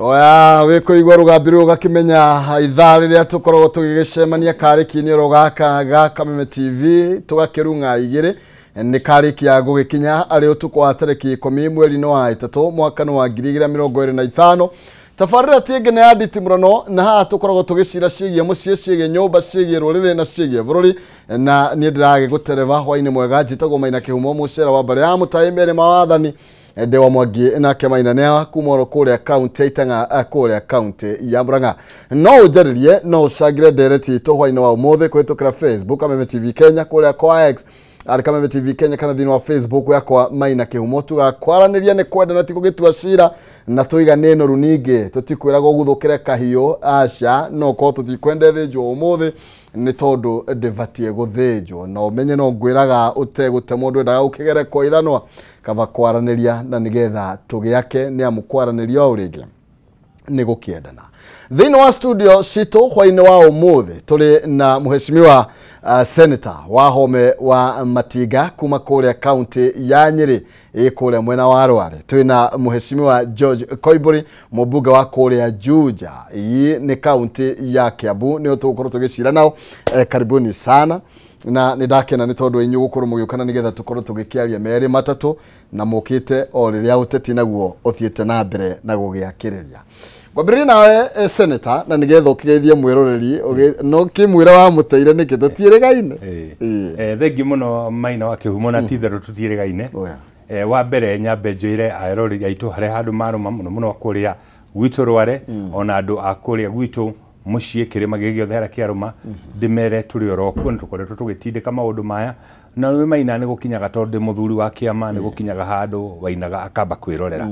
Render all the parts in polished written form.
Oya wikuigua rugambi rugakimenya ithaa riria tukoragwo tugigicemania kariki-inĩ oro gaka ga Kameme TV tugakĩrung'a igĩrĩ nĩ karĩkia gũgĩkinya arĩ ũtukũ wa tarĩki 10 mweri-inĩ wa 3 mwaka wa 2025. Tabarĩra ti ĩngĩ nĩ ya nditimũrano na haha tũkoragwo tũgĩcira ciĩgiĩ mũciĩ, ciĩgiĩ nyũmba, ciĩgiĩ rũrĩrĩ na ciĩgiĩ bũrũri, na niĩ ndĩragĩgũtereba hwainĩ mwega. Njĩtagwo Maina Kĩhumo, mũcera wa mbere ya mũtaĩ merĩ ma wathani ndĩ wa Mwangi nake Maina nĩ kuma oro kũrĩa kaunti ya Itang'a kũrĩa kaunti ya Murang'a. No ũnjarĩrie, no ũcangĩre ndereti itũ hwainĩ wa ũmũthĩ kũhĩtũkĩra Facebook Kameme TV Kenya, kũrĩa kwa X arĩ Kameme TV Kenya, kana thĩinĩ wa Facebook yakwa Maina Kĩhumo. Tugakwaranĩria nĩ kwenda na ti gũgĩtua cira, na tũiga nĩ noru ningĩ tũtikwĩragwo ũguthũkĩre kahiũ, aca, no korwo tũtikwenda ĩthĩnjwo ũmũthĩ nĩ tondũ ndĩbatiĩ gũthĩnjwo, na ũmenye no ngwĩraga ũtegũte mũndũ endaga gũkĩgerekwo ithanwa, kaba kwaranĩria na nĩgetha tũgĩake, nĩ amu kwaranĩria o rĩngĩ nĩ gũkĩendana. Thĩinĩ wa studio citũ hwainĩ wa ũmũthĩ tũrĩ na mheshimiwa senator wa Home wa Matinga kuma kũrĩa kaunti ya Nyĩrĩ ĩ kũrĩa mwena wa Rware. Twĩna mheshimiwa George Koimburi, mũmbunge wa kũrĩa Juja, ĩ nĩ kaunti ya Kiambu, nĩo tũgũkorwo tũgĩcira nao. Karibuni sana, na nĩ ndakena nĩ tondũ inyuĩ gũkorwo mũgĩũka na nĩgetha tũkorwo tũgĩkĩaria merĩ matatũ, na mũkĩte o rĩrĩa ũteti naguo ũthiĩte na mbere na gũgĩakĩrĩria. Ngwambĩrĩrie nawe senator, na nĩgetha ũkĩgeithie mwĩroreri, no kĩmwĩra wa mũteire nĩkĩ tũtiĩrĩgaine. Thengiũ mũno Maina wa Kĩhumo, na ti itherũ tũtiĩrĩgaine. Wa mbere nyambe njĩre aeroreri aitũ harĩa handũ marũma mũno mũno kũrĩa gwitũ Rware, ona andũ a kũrĩa gwitũ mũciĩ kĩrĩma gĩothe harĩa kĩarũma, ndĩmere tũrĩ oro kuo nĩ tũkoretwo tũgĩtindĩka maũndũ maya. Na nĩ Maina nĩ gũkinyaga, tondũ ndĩ mũthuri wa kĩama, nĩ gũkinyaga handũ wainaga akamba kwĩrorera,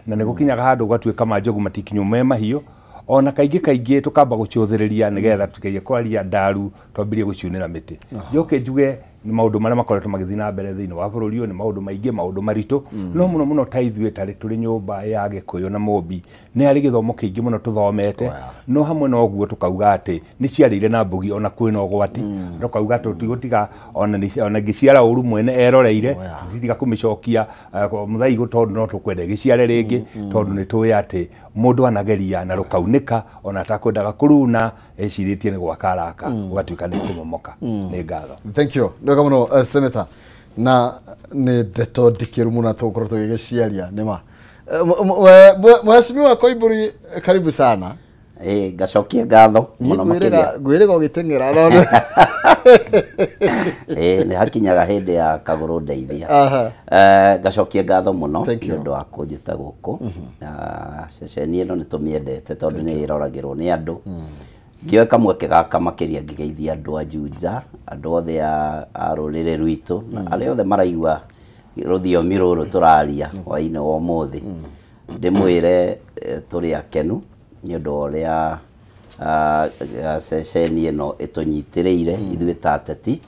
na nĩ gũkinyaga handũ ũgatuĩka manjogu matikinywo me mahiũ, ona kaingĩ kaingĩ tũkamba gũcũthĩrĩria nĩgetha tũtikaige kwaria ndaru twambĩrĩrie gũciunĩra mĩtĩ. Njoke njuge nĩ maũndũ marĩa makoretwo magĩthiĩ na mbere thĩinĩ wa bũrũri ũyũ nĩ maũndũ maingĩ, maũndũ maritũ, no mũno mũno ta ithuĩ tarĩ tũrĩ nyũmba ya Gĩkũyũ na Mũmbi nĩ harĩ gĩthomo kĩingĩ mũno tũthomete, no hamwe na ũguo tũkauga atĩ nĩ ciarĩire na mbugi ona kwĩna ũgwati, tũkauga tũtigũtiga ona ngĩciara ũru mwene eroreire, tũtitiga kũmĩcokia mũthaigu tondũ no tũkwenda ĩgĩciare rĩngĩ, tondũ nĩ tũĩ atĩ mũndũ anageria na rũkaunĩka ona atakwendaga kũruna, ecirĩtie nĩ gwaka araka, ũgatuĩka nĩ kũmomoka. Nĩ ngatho. Thank you. Nĩ wega mũno senator, na nĩ ndeto ndikĩru mũno tũgũkorwo tũgĩgĩciaria nĩ ma. Mheshimiwa Koimburi, karibu sana. Ngacokia ngatho mũno makĩria. Ngwĩrĩga ũgĩteng'era no nĩ hakinyaga hĩndĩ ya kagũrũ ndeithia. Ngacokia ngatho mũno nĩ ũndũ wa kũnjĩta gũkũ. Ceceni ĩno nĩ tũmĩendete tondũ nĩ ĩroragĩrwo nĩ andũ. Ngĩoe kamweke gaka makĩria ngĩgeithia andũ a Juja, andũ othe a rũrĩrĩ rwitũ, na arĩa othe maraigua rũthiomi rũrũ tũraria hwainĩ wa ũmũthĩ. Ndĩmwĩre tũrĩ akenu nĩ ũndũ wa ũrĩa ceceni ĩno ĩtũnyitĩrĩire ithuĩ ta ateti.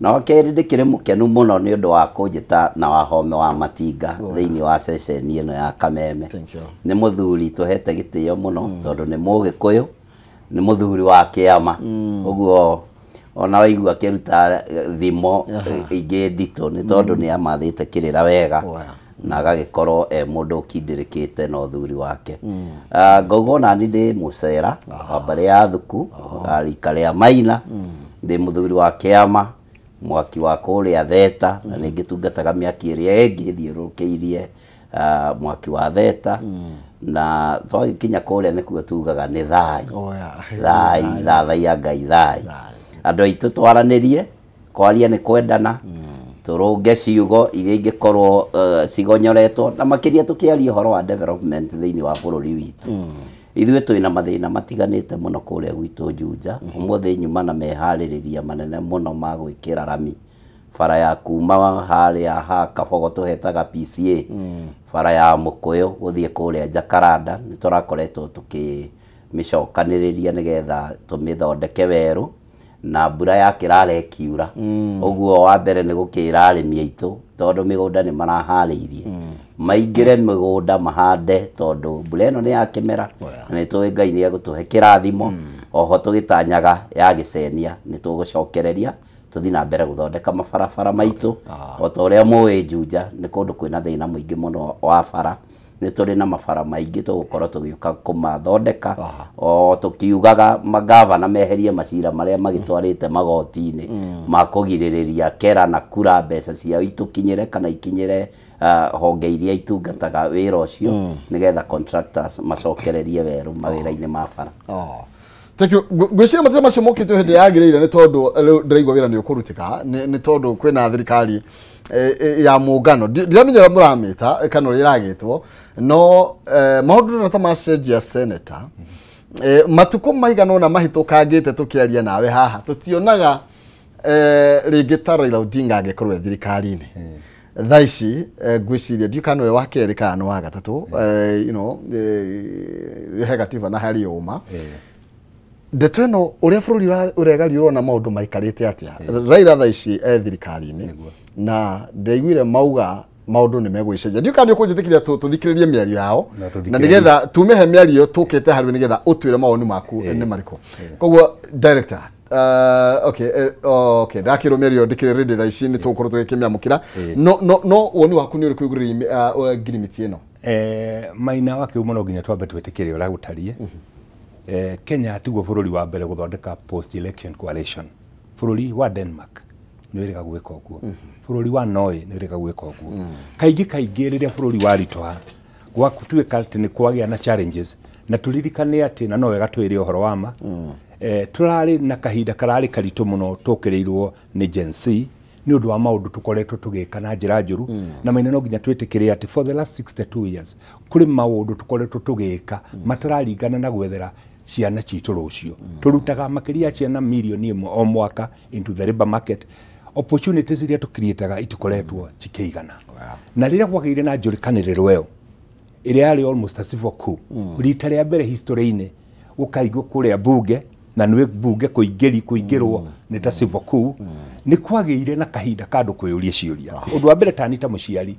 Na wa kerĩ ndĩkĩrĩ mũkenu mũno nĩ ũndũ wa kũnjĩta na Wahome wa Matinga thĩinĩ wa ceceni ĩno ya Kameme. Nĩ mũthuri tũhete gĩtĩo mũno tondũ nĩ Mũgĩkũyũ, nĩ mũthuri wa kĩama, ũguo ona waigua akĩruta thimo ingĩ nditũ nĩ tondũ nĩ amathĩte kĩrĩra wega, na agagĩkorwo e mũndũ ũkindĩrĩkĩte na ũthuri wake. Ngauga ona niĩ ndĩ mũcera wa mbarĩ ya Thuku, wa rika rĩa Maina, ndĩ mũthuri wa kĩama, mwaki wa kũrĩa Theta, na nĩ ngĩtungataga mĩaki ĩrĩa ĩngĩ ĩthiũrũrũkĩirie mwaki wa Theta, na twagĩkinya kũrĩa nĩkuo tugaga nĩ thai. Thai, thathaiya Ngai thai. Andũ aitũ twaranĩrie, kwaria nĩ kwendana, tũrũnge ciugo iria ingĩkorwo cigonyoretwo, na makĩria tũkĩaria ũhoro wa development thĩinĩ wa bũrũri witũ. Ithuĩ twĩna mathĩna matiganĩte mũno kũrĩa gwitũ Juja. Ũmũthĩ nyuma na meharĩrĩria manene mũno ma gwĩkĩra rami bara ya kuma harĩa ha Kabogo tũhetaga PCA, bara ya Mũkũyũ gũthiĩ kũrĩa Jakaranda, nĩ tũrakoretwo tũkĩmĩcokanĩrĩria nĩgetha tũmĩthondeke werũ, na mbura ya kĩrara ĩkiura. Ũguo wa mbere nĩ gũkĩra arĩmi aitũ tondũ mĩgũnda nĩ maraharĩirie, maingĩre mĩgũnda mahande tondũ mbura ĩno nĩ ya kĩmera, na nĩ tũĩ Ngai nĩ egũtũhe kĩrathimo. Oho tũgĩtanyaga ya gĩcenia nĩ tũgũcokereria tũthiĩ na mbere gũthondeka mabarabara maitũ. O ta ũrĩa mũĩ Juja nĩ kũndũ kwĩna thĩna mũingĩ mũno wa bara, Nĩ tũrĩ na mabara maingĩ tũgũkorwo tũgĩũka kũmathondeka o tũkiugaga magavana meherie macira marĩa magĩtwarĩte magoti-inĩ ma kũgirĩrĩria kera na kura mbeca ciao itũkinyĩre kana ikinyĩre honge iria itungataga wĩra ũcio nĩgetha contractors macokererie werũ mawĩra-inĩ ma bara. Thank you. Ngwĩciria mateta macio mokĩtwo hĩndĩ yagĩrĩire nĩ tondũ rĩu ndĩraigua wĩra nĩ ũkũrutĩka nĩ tondũ kwĩna thirikari ya mũngano. Ndiramenya ũrĩa mũramĩta kana ũrĩa ĩragĩtwo no maũndũ ta macenjia senator matukũ maigana ũna mahĩtũkangĩte tũkĩaria nawe haha tũtionaga rĩngĩ ta Raila Odinga angĩkorwo e thirikari-inĩ. Thaa ici ngwĩciria ndiũ kana nĩwe wa kerĩ kana nĩ wa gatatũ you know he gatiba na harĩ ũma. Ndeto ĩno ũrĩa bũrũri ũregariũrwo na maũndũ maikarĩte atĩa Raila thaa ici e thirikari-inĩ na ndaiguire mauga maũndũ nĩ megũgĩcenjia. Ndiũ kana nĩ ũkũnjĩtĩkĩria tũthikĩrĩrie mĩario yao na nĩgetha tume he mĩario tũkĩte harĩ nĩgetha ũtwĩre mawoni maku nĩ marĩkũ. Koguo director okay okay ndakĩrwo mĩario ndĩkĩrĩ ready thaa ici nĩ tũgũkorwo tũgĩkĩmĩamũkĩra no woni waku nĩ ũrĩkũ igũrũ ngirimiti ĩno? Maina wa kĩhumo no nginya twambe twĩtĩkĩre ũrĩa gũtariĩ. Kenya tiguo bũrũri wa mbere gũthondeka post election coalition. Bũrũri wa Denmark nĩ wĩrĩga gwĩka ũguo. Bũrũri wa Norway nĩ wĩrĩga gwĩka ũguo. Kaingĩ kaingĩ rĩrĩa bũrũri waritũha gwatuĩka atĩ nĩ kwagĩa na challenges na tũririkane atĩ na no wega twĩre ũhoro wa ma tũrarĩ na kahinda kararĩ karitũ mũno tũkĩrĩirwo nĩ Gen Z nĩ ũndũ wa maũndũ tũkoretwo tũgĩka na njĩra njũru na maina no nginya twĩtĩkĩre atĩ for the last 62 years kũrĩ maũndũ tũkoretwo tũgĩka matararingana na gwethera ciana citũ rũciũ. Tũrutaga makĩria ciana mirioni ĩmwe o mwaka into the labor market. Opportunities iria tũkiriĩtaga itikoretwo cikĩigana. Na rĩrĩa kwagĩire na njũrĩkanĩrĩro ĩyo ĩrĩa yarĩ almost a civil coup rita rĩa mbere history-inĩ gũkaigwo kũrĩa bunge na nĩ bunge kũingĩrwo nĩ ta civil coup nĩ kwagĩire na kahinda ka andũ kwĩyũria ciũria. Ũndũ wa mbere tani ta mũciari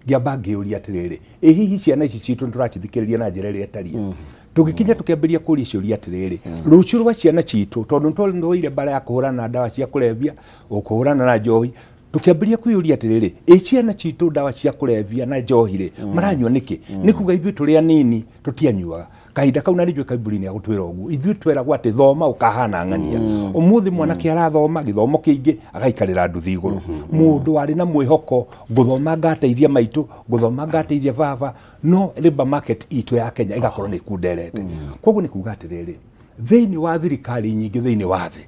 ngĩamba ngĩũria atĩrĩrĩ, ĩ hihi ciana ici citũ nĩtũracithikĩrĩria na njĩra ĩrĩa ĩtariĩ? Tũgĩkinya tũkĩambĩrĩria kũria ciũria atĩrĩrĩ, rũciũ rwa ciana citũ tondũ nĩtwoire mbara ya kũhũrana na ndawa cia kũrebia, kũhũrana na njohi, tũkĩambĩrĩria kwĩyũria atĩrĩrĩ, ĩ ciana citũ ndawa cia kũrebia na njohi rĩ maranyua nĩkĩ? Nĩ kuga ithuĩ tũrĩ anini tũtianyuaga. Kahinda kau na nĩnjũĩ Kambuni nĩ agũtwĩra ũguo ithuĩ tweragwo atĩ thoma ũkahana ng'ania. Ũmũthĩ mwanake arathoma gĩthomo kĩingĩ agaikarĩra nduthi igũrũ. Mũndũ warĩ na mwĩhoko ngũthoma ngateithia maitũ ngũthoma ngateithia baba no labor market itũ ya Kenya ĩgakorwo nĩ ĩkunderete. Koguo nĩ kuga atĩrĩrĩ thĩinĩ wa thirikari nyingĩ thĩinĩ wa thĩ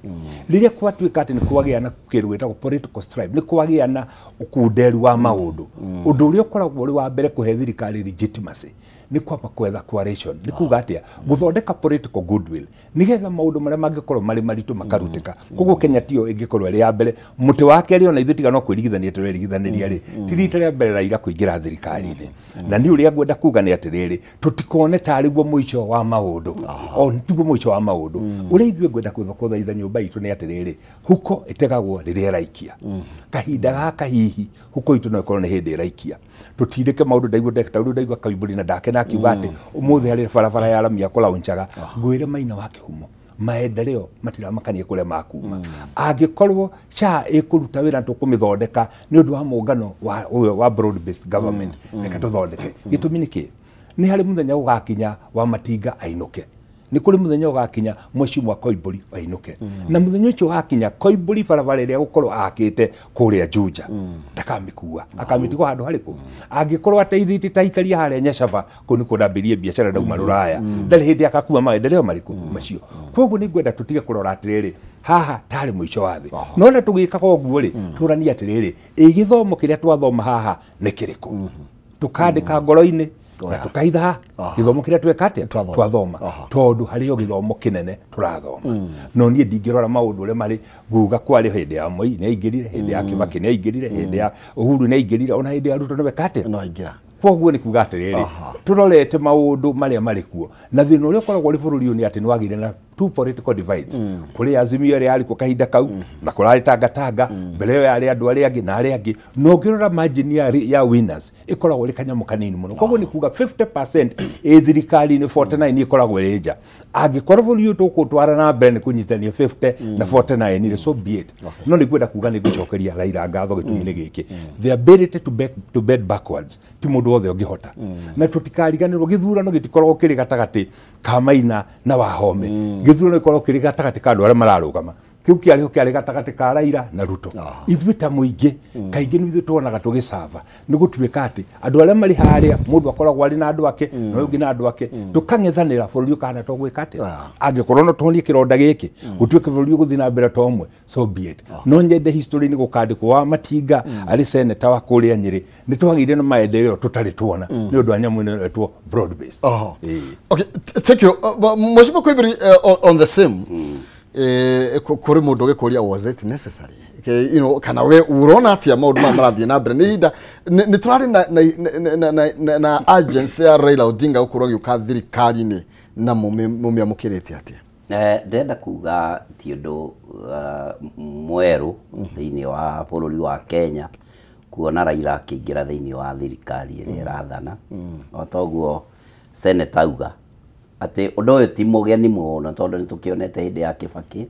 rĩrĩa kwatuĩka atĩ nĩ kwagĩa na kĩndũ gĩtagwo political strife nĩ kwagĩa na ũkunderu wa maũndũ ũndũ ũrĩa ũkoragwo ũrĩ wa mbere kũhe thirikari legitimacy nĩ kwamba kwetha coalition. Nĩ kuga atĩa gũthondeka political goodwill nĩgetha maũndũ marĩa mangĩkorwo marĩ maritũ makarutĩka. Koguo Kenya tiyo ĩngĩkorwo ĩrĩ ya mbere mũtĩ wa kerĩ ona ithuĩ tiga no kwĩrigithania tũrerigithanĩria rĩ ti rita rĩa mbere Raila kũingĩra thirikari-inĩ. Na nĩ ũrĩa ngwenda kuga nĩ atĩrĩrĩ tũtikone tarĩ guo mũico wa maũndũ o tiguo mũico wa maũndũ. Ũrĩa ithuĩ ngwenda kũthaitha nyũmba itũ nĩ atĩrĩrĩ huko ĩtegagwo rĩrĩa ĩraikia. Kahinda gaka hihi huko itũ no ĩkorwo nĩ hĩndĩ ĩraikia. Tũtindĩke maũndũ ndaigua tondũ ndaigua Kambuni na ndakena akiuga atĩ ũmũthĩ harĩ barabara ya rami akũlaunchaga ngwĩre Maina wa Kĩhumo maendeleo matiramakania kũrĩa makuma. Angĩkorwo SHA ĩkũruta wĩra tũkũmĩthondeka nĩ ũndũ wa mũngano wa broad based government reke tũthondeke. Gĩtũmi nĩ kĩ? Nĩ harĩ mũthenya ũgakinya wa Matinga ainũke. Nĩ kũrĩ mũthenya ũgakinya Mheshimiwa Koimbũri ainũke. Na mũthenya ũcio wakinya Koimbũri barabara ĩrĩa gũkorwo akĩte kũrĩa Juja ndakamĩkua akamĩtigwo handũ harĩkũ? Angĩkorwo ateithĩtie ta aikaria harĩa Nyacaba kũu nĩkuo ndambĩrĩrie biacara ndauma Rũraya ndarĩ hĩndĩ akakua maendeleo marĩkũ macio. Koguo nĩ ngwenda tũtige kũrora atĩrĩrĩ haha tarĩ mũico wa thĩ no na tũgĩkaga ũguo rĩ tũranie atĩrĩrĩ ĩ gĩthomo kĩrĩa twathoma haha nĩ kĩrĩkũ? Tũkandĩka ngoro-inĩ na tukaitha gĩthomo kĩrĩa tweka atĩa twathoma tondũ harĩ o gĩthomo kĩnene tũrathoma. No niĩ ndingĩrora maũndũ ũrĩa marĩ nguga kwarĩ hĩndĩ ya Moi nĩ aingĩrire hĩndĩ ya Kibaki nĩ aingĩrire hĩndĩ ya Uhuru nĩ aingĩrire ona hĩndĩ ya Ruto nĩ weka atĩa no aingĩra. Koguo nĩ kuga atĩrĩrĩ tũrorete maũndũ marĩa marĩ kuo na thĩna ũrĩa ũkoragwo ũrĩ bũrũri ũyũ nĩ atĩ nĩ wagĩire na two political divides. Kũrĩ Azimio ĩrĩa yarĩ kuo kahinda kau na kũrarĩ Tangatanga mbere ĩyo yarĩ andũ arĩa angĩ na arĩa angĩ, na ũngĩrora margin ya winners ĩkoragwo ĩrĩ kanyamũ kanini mũno. Koguo nĩ kuga 50% ĩ thirikari-inĩ, 49 ĩkoragwo ĩrĩ nja. Angĩkorwo bũrũri ũyũ tũkũtwara na mbere nĩ kũnyitania 50 na 49 rĩ, so be it. No nĩ ngwenda kuga nĩ ngũcokeria Raila ngatho gĩtũmi-inĩ gĩkĩ, the ability to bend backwards ti mũndũ wothe ũngĩhota. Na tũtikariganĩrwo gĩthurano gĩtikoragwo kĩrĩ gatagatĩ ka Maina na Wahome. Gĩthurano gĩkoragwo kĩrĩ gatagatĩ ka andũ arĩa mararũgama. Kĩu kĩarĩho kĩarĩ gatagatĩ ka Raila na Ruto. Ithuĩ ta mũingĩ kaingĩ nĩ ithuĩ tuonaga tũgĩcava nĩ gũtuĩka atĩ andũ arĩa marĩ harĩa mũndũ akoragwo arĩ na andũ ake na ũyũ ũngĩ na andũ ake, tũkang'ethanĩra bũrũri ũkahana to gwĩka atĩa. Angĩkorwo no tuonie kĩronda gĩkĩ gũtuĩke bũrũri ũgũthiĩ na mbere to ũmwe, so be it. No nyende history-inĩ gũkandĩkwo wa Matinga arĩ seneta wa kũrĩa Nyĩrĩ nĩ twagĩire na maendeleo tũtarĩ tuona nĩ ũndũ wa nyamũ ĩno ĩtwo broad based. Okay, thank you. Mheshimiwa Koimburi, on the same kũrĩ mũndũ ũgĩkũria, was it necessary? You know, kana we urona atia maũndũ maya marathiĩ na mbere? Nĩ ihinda nĩ tũrarĩ na agency ya Raila Odinga gũkorwo agĩũka thirikari-inĩ na mũmĩamũkĩrĩte atĩa? Ndĩrenda kuga ti ũndũ mwerũ thĩinĩ wa bũrũri wa Kenya kuona Raila akĩingĩra thĩinĩ wa thirikari ĩrĩa ĩrathana. O toguo Senator auga atĩ ũndũ ũyũ ti mũgeni mũno, tondũ nĩ tũkĩonete hĩndĩ ya Kibaki,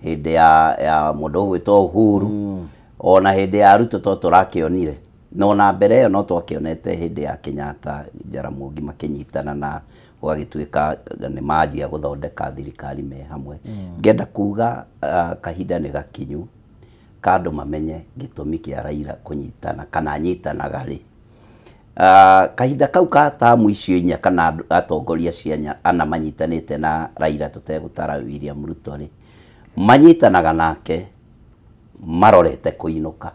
hĩndĩ ya mũndũ ũgwĩtwo Uhuru, ona hĩndĩ ya Ruto to tũrakĩonire, no ona mbere ĩyo no twakĩonete hĩndĩ ya Kenyatta, Jaramogi makĩnyitana na gũgagĩtuĩka nĩ manjia gũthondeka thirikari me hamwe. Ngenda kuga kahinda nĩ gakinyu ka andũ mamenye gĩtũmi kĩa Raila kũnyitana kana anyitanaga rĩ. Kahinda kau ka tamu icio inya kana atongoria acio ana manyitanĩte na Raila tũtegũtara William Ruto rĩ, manyitanaga nake marorete kũinũka.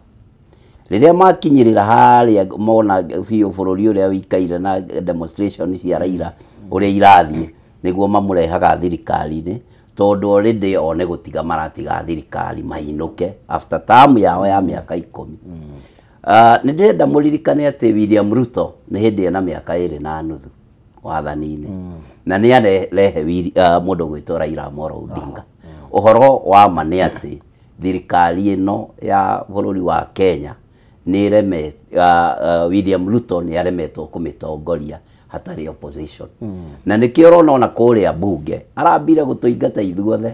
Rĩrĩa makinyĩrĩra harĩa mona biũ bũrũri ũrĩa wĩikaire na demonstration cia Raila ũrĩa irathiĩ, nĩguo mamũrehaga thirikari-inĩ, tondũ already o nĩ gũtiga maratiga thirikari mainũke after term yao ya mĩaka 10. Nĩ ndĩrenda mũririkane atĩ William Ruto nĩ hĩndĩ ena mĩaka 2.5 wathani-inĩ, na nĩ arehe mũndũ gwĩtwo Raila Amolo Odinga. Ũhoro wa ma nĩ atĩ thirikari ĩno ya bũrũri wa Kenya nĩ ĩreme, William Ruto nĩ aremetwo kũmĩtongoria hatarĩ opposition. Na nĩkĩo ũrona ona kũrĩa bunge arambire gũtũingata ithuothe.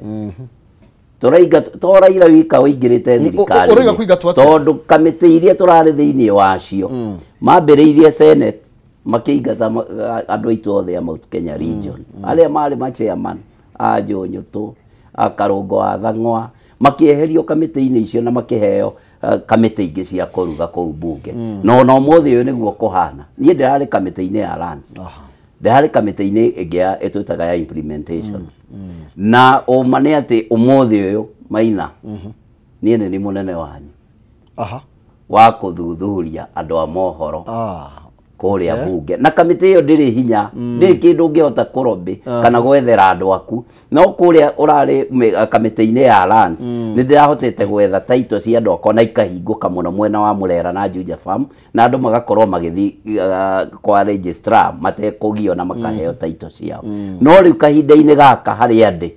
Tũrainga to Raila wika ũingĩrĩte thirikari, tondũ kamĩtĩ iria tũrarĩ thĩinĩ wacio mambĩrĩirie Senate makĩingata andũ aitũ othe a Mount Kenya region, arĩa marĩ ma chairman a Njũnyũtũ, a Karũngo wa Thang'wa, makĩeherio kamĩtĩ-inĩ icio na makĩheo kamĩtĩ ingĩ cia kũruga kũu bunge. No no ũmũthĩ ũyũ nĩguo kũhana. Niĩ ndĩrarĩ kamĩtĩ-inĩ ya lands, ndĩrarĩ kamĩtĩ-inĩ ĩngĩ ĩtwĩtaga ya implementation. Na ũma nĩ atĩ ũmũthĩ ũyũ Maina, niĩ nĩ mũnene wanyu wa kũthuthuria andũ a mohoro kũrĩa bunge, na kamĩtĩ ĩyo ndĩrĩ hinya, ndĩrĩ kĩndũ ũngĩhota kũrobĩ kana gwethera andũ aku. No kũrĩa ũrarĩ kamĩtĩ-inĩ ya lands nĩ ndĩrahotete gwetha title cia andũ akwa na ikahingũka mũno mwena wa Murera na Juja Farm, na andũ magakorwo magĩthiĩ kwa registrar matekũgio na makaheo title ciao. No rĩu kahinda-inĩ gaka harĩa ndĩ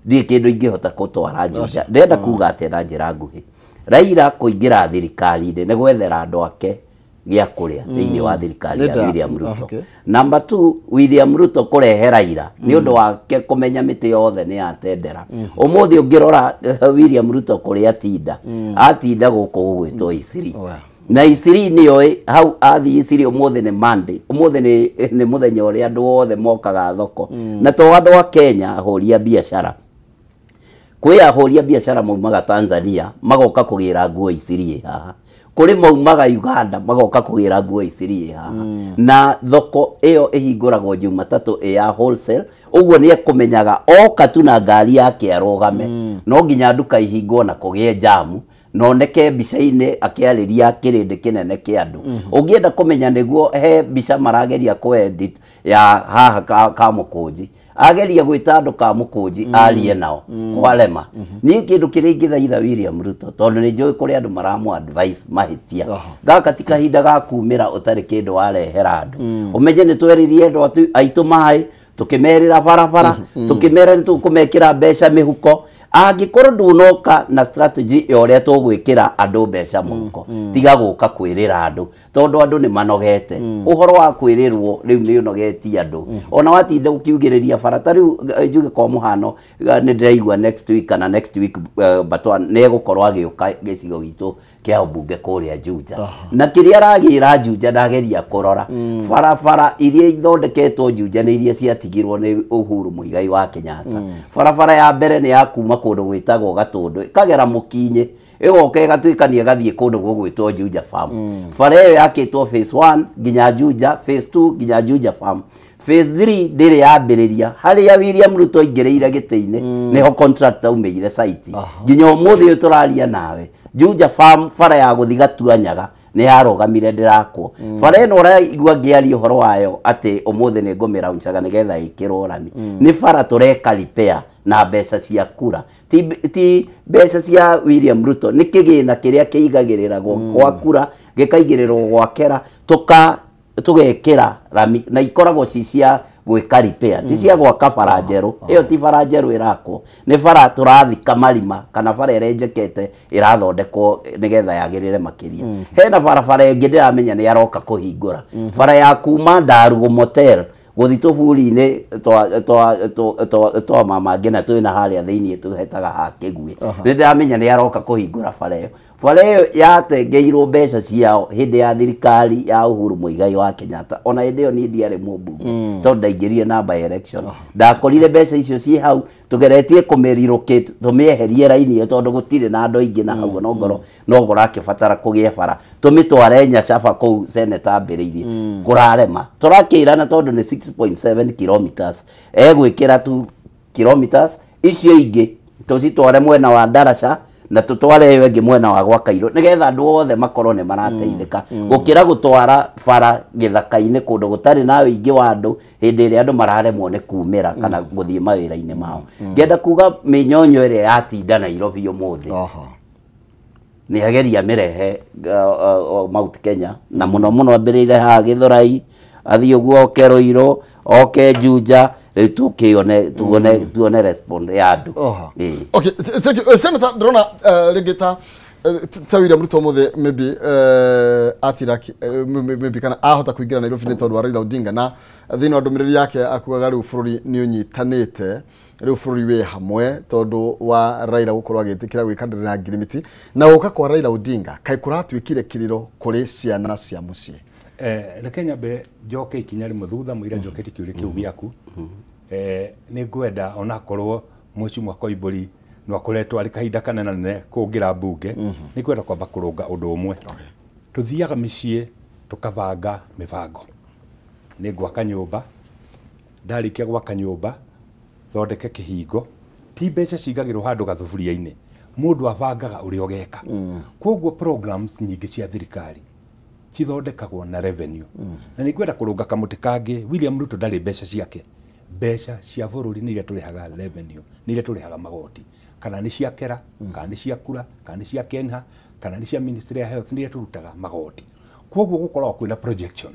ndirĩ kĩndũ ingĩhota gũtwara Juja. Ndĩrenda kuga atĩ na njĩra nguhĩ, Raila kũingĩra thirikari-inĩ nĩ gwethera andũ ake gĩa kũrĩa thĩinĩ wa thirikari ya William Ruto. Number 2, William Ruto kũrehe Raila nĩ ũndũ wake kũmenya mĩtĩ yothe nĩ yatendera. Ũmũthĩ ũngĩrora William Ruto kũrĩa atinda, atinda gũkũ gũgwĩtwo Isiri. Na Isiri nĩyo hau athiĩ Isiri ũmũthĩ nĩ Monday, ũmũthĩ nĩ mũthenya ũrĩa andũ othe mokaga thoko. Na to andũ a Kenya ahũri a biacara, kwĩ ahũri a biacara maumaga Tanzania magoka kũgĩra nguo Isiri haha, kũrĩ maumaga Uganda magoka kũgĩra nguo Isiri haha. Na thoko ĩyo ĩhingũragwo Jumatatũ ĩ ya wholesale, ũguo nĩ ekũmenyaga oka tu na ngari yake arũgame, no nginya nduka ihingwo na kũgĩe jamu, na oneke mbica-inĩ akĩarĩria kĩrĩndĩ kĩnene kĩa andũ. Ũngĩenda kũmenya nĩguo he mbica marageria kũ-edit ya haha Kamũkũnji, ageria gwĩta andũ Kamũkũnji arie nao kwarema. Niĩ kĩndũ kĩrĩa ingĩthaitha William Ruto, tondũ nĩ njũĩ kũrĩ andũ maramũ advice mahĩtia, gaka ti kahinda ga kumĩra ũtarĩ kĩndũ warehera andũ. Ũmenye nĩ tweririe andũ aitũ maĩ, Tukimerira barabara, tukimera nĩ tũkũmekĩra mbeca mĩhuko. Angĩkorwo ndũnoka na strategy ya ũrĩa tũgwĩkĩra andũ mbeca mũhuko, tiga gũka kwĩrĩra andũ, tondũ andũ nĩ manogete. Ũhoro wa kwĩrĩrwo rĩu nĩ ũnogetie andũ. Ona watinda ũkiugĩrĩria bara, ta rĩu njuge kwa mũhano, nĩ ndĩraigua next week kana next week Batwa nĩ egũkorwo agĩũka gĩcigo gitũ kĩa ũmbunge kũrĩa Juja. Na kĩrĩa aragĩra Juja ndageria kũrora. Barabara iria ithondeketwo Juja nĩ iria ciatigirwo nĩ Uhuru Muigai wa Kenyatta. Barabara ya mbere nĩ ya kuma kũndũ gwĩtagwo Gatũndũ, ĩkagera Mũkinyĩ, ĩgoka ĩgatuĩkania ĩgathiĩ kũndũ gũgwĩtwo Juja Farm. Bara ĩyo yakĩtwo phase 1 nginya Juja, phase 2 nginya Juja Farm. Phase 3 ndĩrĩ yambĩrĩria. Harĩa William Ruto aingĩrĩire gĩtĩ-inĩ nĩho contractor aumĩire site. Nginya ũmũthĩ ũyũ tũraria nawe, Juja Farm bara ya gũthiĩ Gatuanyaga nĩ yarũgamire ndĩrakwo. Bara ĩno ũraigua ngĩaria ũhoro wayo atĩ ũmũthĩ nĩ ngũmĩrauncaga nĩgetha ĩkĩrwo rami. Nĩ bara tũreka repair na mbeca cia kura. Ti mbeca cia William Ruto, nĩ kĩgĩna kĩrĩa kĩigagĩrĩragwo gwa kura, gĩkaigĩrĩrwo gwa kera, tũgekĩra rami, na ikoragwo ci cia gwĩka repair, ti cia gwaka bara njerũ. Ĩyo ti bara njerũ ĩrakwo, nĩ bara tũrathika marima kana bara ĩrenjekete ĩrathondekwo nĩgetha yagĩrĩre makĩria. Hena barabara ĩngĩ ndĩramenya nĩ aroka kũhingũra, bara ya kuma Ndarugu Motel gũthiĩ tũburi-inĩ twa mama Ngina twĩna harĩa thĩiniĩ tũhetaga ha Kĩguĩ. Nĩ ndĩramenya nĩ aroka kũhingũra bara ĩyo. Bara ĩyo yatengeirwo mbeca ciao hĩndĩ ya thirikari ya Uhuru Muigai wa Kenyatta. Ona hĩndĩ ĩyo niĩ ndiarĩ mũmbunge, tondũ ndaingĩrire na by election. Ndakorire mbeca icio ciĩ hau, tũgeretie kũmĩrelocate, tũmĩeherie raini ĩyo tondũ gũtirĩ na andũ aingĩ na hau, no kũrakĩbatara kũgĩe bara. Tũmĩtware Nyacaba kũu seneta ambĩrĩirie. Kũrarema. Tũrakĩrana tondũ nĩ 6.7 kilometers. Egwĩkĩra tu kilometers icio ingĩ tũcitware mwena wa Ndaraca na tutware ĩyo ĩngĩ mwena wa gwa Kairũ, nĩgetha andũ othe makorwo nĩ marateithĩka, gũkĩra gũtwara bara gĩthaka-inĩ kũndũ gũtarĩ na ũingĩ wa andũ hĩndĩ ĩrĩa andũ mararemwo nĩ kumĩra kana gũthiĩ mawĩra-inĩ mao. Ngenda kuga mĩnyonyo ĩrĩa yatinda Nairobi ũmũthĩ nĩ ageria mĩrehe Mount Kenya, na mũno mũno ambĩrĩire haha Gĩthũrai, athiĩ ũguo oke Ruiru, oke Juja, rĩu tũkĩone tuone respond ya andũ. Okay, thank you. Senator, ndĩrona rĩngĩ ta William Ruto ũmũthĩ maybe atira maybe kana ahota kũingĩra Nairobi nĩ tondũ wa Raila Odinga, na thĩinĩ wa ndũmĩrĩri yake akugaga rĩu bũrũri nĩ ũnyitanĩte, rĩu bũrũri wĩ hamwe tondũ wa Raila gũkorwo agĩtĩkĩra gwĩkanĩrĩra na ngirimiti. Na gũka kwa Raila Odinga kaĩ kũratuĩkire kĩrĩro kũrĩ ciana cia mũciĩ? Reke nyambe njoke ikinya rĩmwe thutha mũira njokete kĩũria kĩu gĩaku. Nĩ ngwenda onakorwo Mheshimiwa Koimbũri no akoretwo arĩ kahinda kanene kũngĩra mbunge, nĩ ngwenda kwamba kũrũnga ũndũ ũmwe. Tũthiaga mĩciĩ tũkabanga mĩbango. Nĩ ngwaka nyũmba, ndarĩkia gwaka nyũmba thondeke kĩhingo, ti mbeca cigagĩrwo handũ gathuburia-inĩ, mũndũ abangaga ũrĩa ũgeka. Koguo programs nyingĩ cia thirikari cithondekagwo na revenue. Na nĩ ngwenda kũrũnga kamũtĩ kangĩ, William Ruto ndarĩ mbeca ciake. Mbeca cia bũrũri nĩ iria tũrĩhaga revenue, nĩ iria tũrĩhaga magoti, kana nĩ cia kera, kana nĩ cia kura, kana nĩ cia KENHA, kana nĩ cia Ministry ya Health, nĩ iria tũrutaga magoti. Koguo gũkoragwo kwĩna projection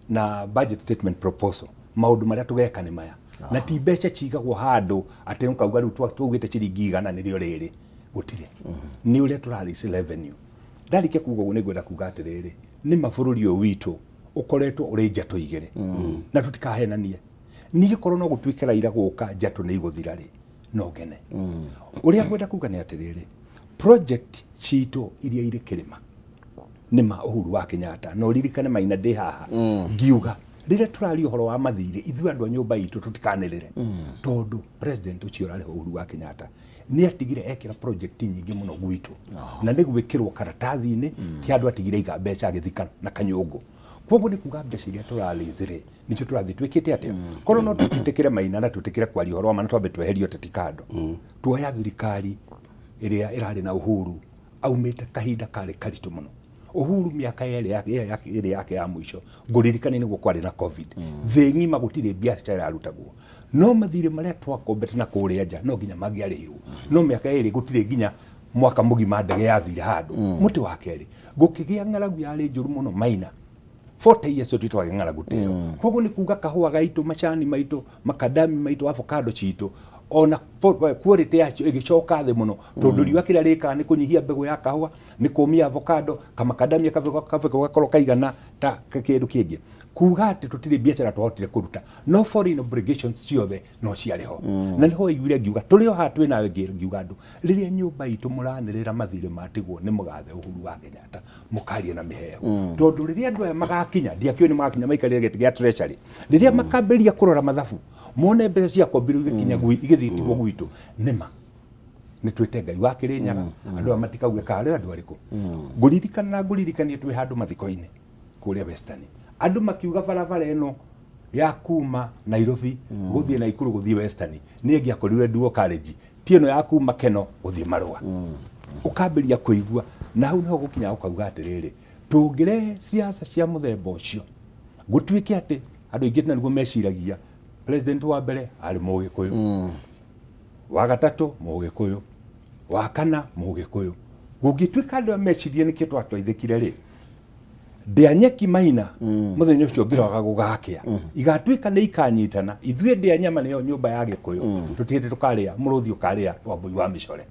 na budget statement proposal, maũndũ marĩa tũgeka nĩ maya. Na ti mbeca cigagwo handũ atĩ ũkauga rĩu twaugĩte ciringi igana nĩrĩo rĩrĩ, gũtirĩ. Nĩ ũrĩa tũra revenue. Ndarĩkia kuga ũguo nĩ ngwenda kuga atĩrĩrĩ, nĩ ma bũrũri ũyũ witũ ũkoretwo ũrĩ njatũ igĩrĩ, na tũtikahenanie. Niĩ korwo no gũtuĩke Raila gũka njatũ nĩ igũthira rĩ, no ngene. Ũrĩa ngwenda kuga nĩ atĩrĩrĩ, project citũ iria irĩ kĩrĩma nĩ ma Uhuru wa Kenyatta, na ũririkane Maina ndĩ haha ngiuga rĩrĩa tũraria ũhoro wa mathirĩ, ithuĩ andũ a nyũmba itũ tũtikanĩrĩre, tondũ president ũcio ũrarĩ ho Uhuru wa Kenyatta nĩ atigire ekĩra project nyingĩ mũno gwitũ, na nĩ gwĩkĩrwo karatathi-inĩ, ti andũ atigire iga mbeca agĩthika na kanyũngũ. Koguo nĩ kuga mbeca iria tũraraise rĩ, nĩcio tũrathiĩ twĩkĩte atĩa? Korwo no tũtĩkĩre Maina na tũtĩkĩre kwaria ũhoro wa ma na twambe tweherie ũteti kando, tuoya thirikari ĩrĩa ĩrarĩ na Uhuru aumĩte kahinda karĩ karitũ mũno. Uhuru mĩaka ĩrĩ yake ya mũico ngũririkane nĩguo kwarĩ na COVID, thĩ ng'ima gũtirĩ biacara ĩrarutagwo, no mathirĩ marĩa twakombete na kũrĩa nja no nginya mangĩarĩhirwo, no mĩaka ĩrĩ gũtirĩ nginya mwaka mũgima ndege yathire handũ. Mũtĩ wa kerĩ gũkĩgĩa ng'aragu yarĩ njũru mũno Maina, 40 years tũtwage ng'aragu ta ĩyo. Koguo nĩ kuga kahũa gaitũ, macani maitũ, makadami maitũ, avocado citũ ona quality yacio ĩgĩcoka thĩ mũno, tondũ riũa kĩrĩa rĩkaga nĩ kũnyihia mbegũ ya kahũa, nĩ kũmia avocado, kamakadamia kabegũ gakorwo kaigana ta kĩndũ kĩngĩ. Kuga atĩ tũtirĩ biacara twahotire kũruta, no foreign obligations ciothe no ciarĩ ho. Na nĩho waiguire ngiuga tũrĩ o haha twĩ nawe, ngiuga andũ rĩrĩa nyũmba itũ mũranĩrĩra mathirĩ matigwo nĩ mũgathe Uhuru wa Kenyatta, mũkaria na mĩheho, tondũ rĩrĩa andũ aya magakinya, ndiakĩũĩ nĩ magakinya maikarĩre gĩtĩ gĩa treasury, rĩrĩa makambĩrĩria kũrora mathabu mone mbeca cia kombirwo igĩkinya igĩthiĩ gwitũ, nĩma nĩ twĩte Ngai wa Kĩrĩnyaga, andũ aya matikauge karĩ andũ arĩkũ. Ngũririkana na ngũririkanie twĩ handũ mathiko-inĩ kũrĩa Western, andũ makiuga barabara ĩno ya kuma Nairobi gũthiĩ Naikuru gũthiĩ Western nĩ ĩngĩakorirwe dual carriage, ti ĩno ya kuma Keno gũthiĩ Marũa. Ũkambĩrĩria kũigua na hau nĩho gũkinya ũkauga atĩrĩrĩ, tũngĩrehe siasa cia mũthemba ũcio gũtuĩke atĩ andũ aingĩ na nĩguo meciragia president wa mbere arĩ Mũgĩkũyũ, wa gatatũ Mũgĩkũyũ, wa kana Mũgĩkũyũ, gũngĩtuĩka andũ mecirie nĩkĩo twatwaithĩkire rĩ, ndĩa nyeki maina mũthenya ũcio ngĩroga gũgakĩa, igatuĩka nĩ ikanyitana, ithuĩ ndĩa nyama nĩyo nyũmba ya Gĩkũyũ, tũtirĩ tũkarĩa mũrũthi ũkarĩa wambui wa mĩcore.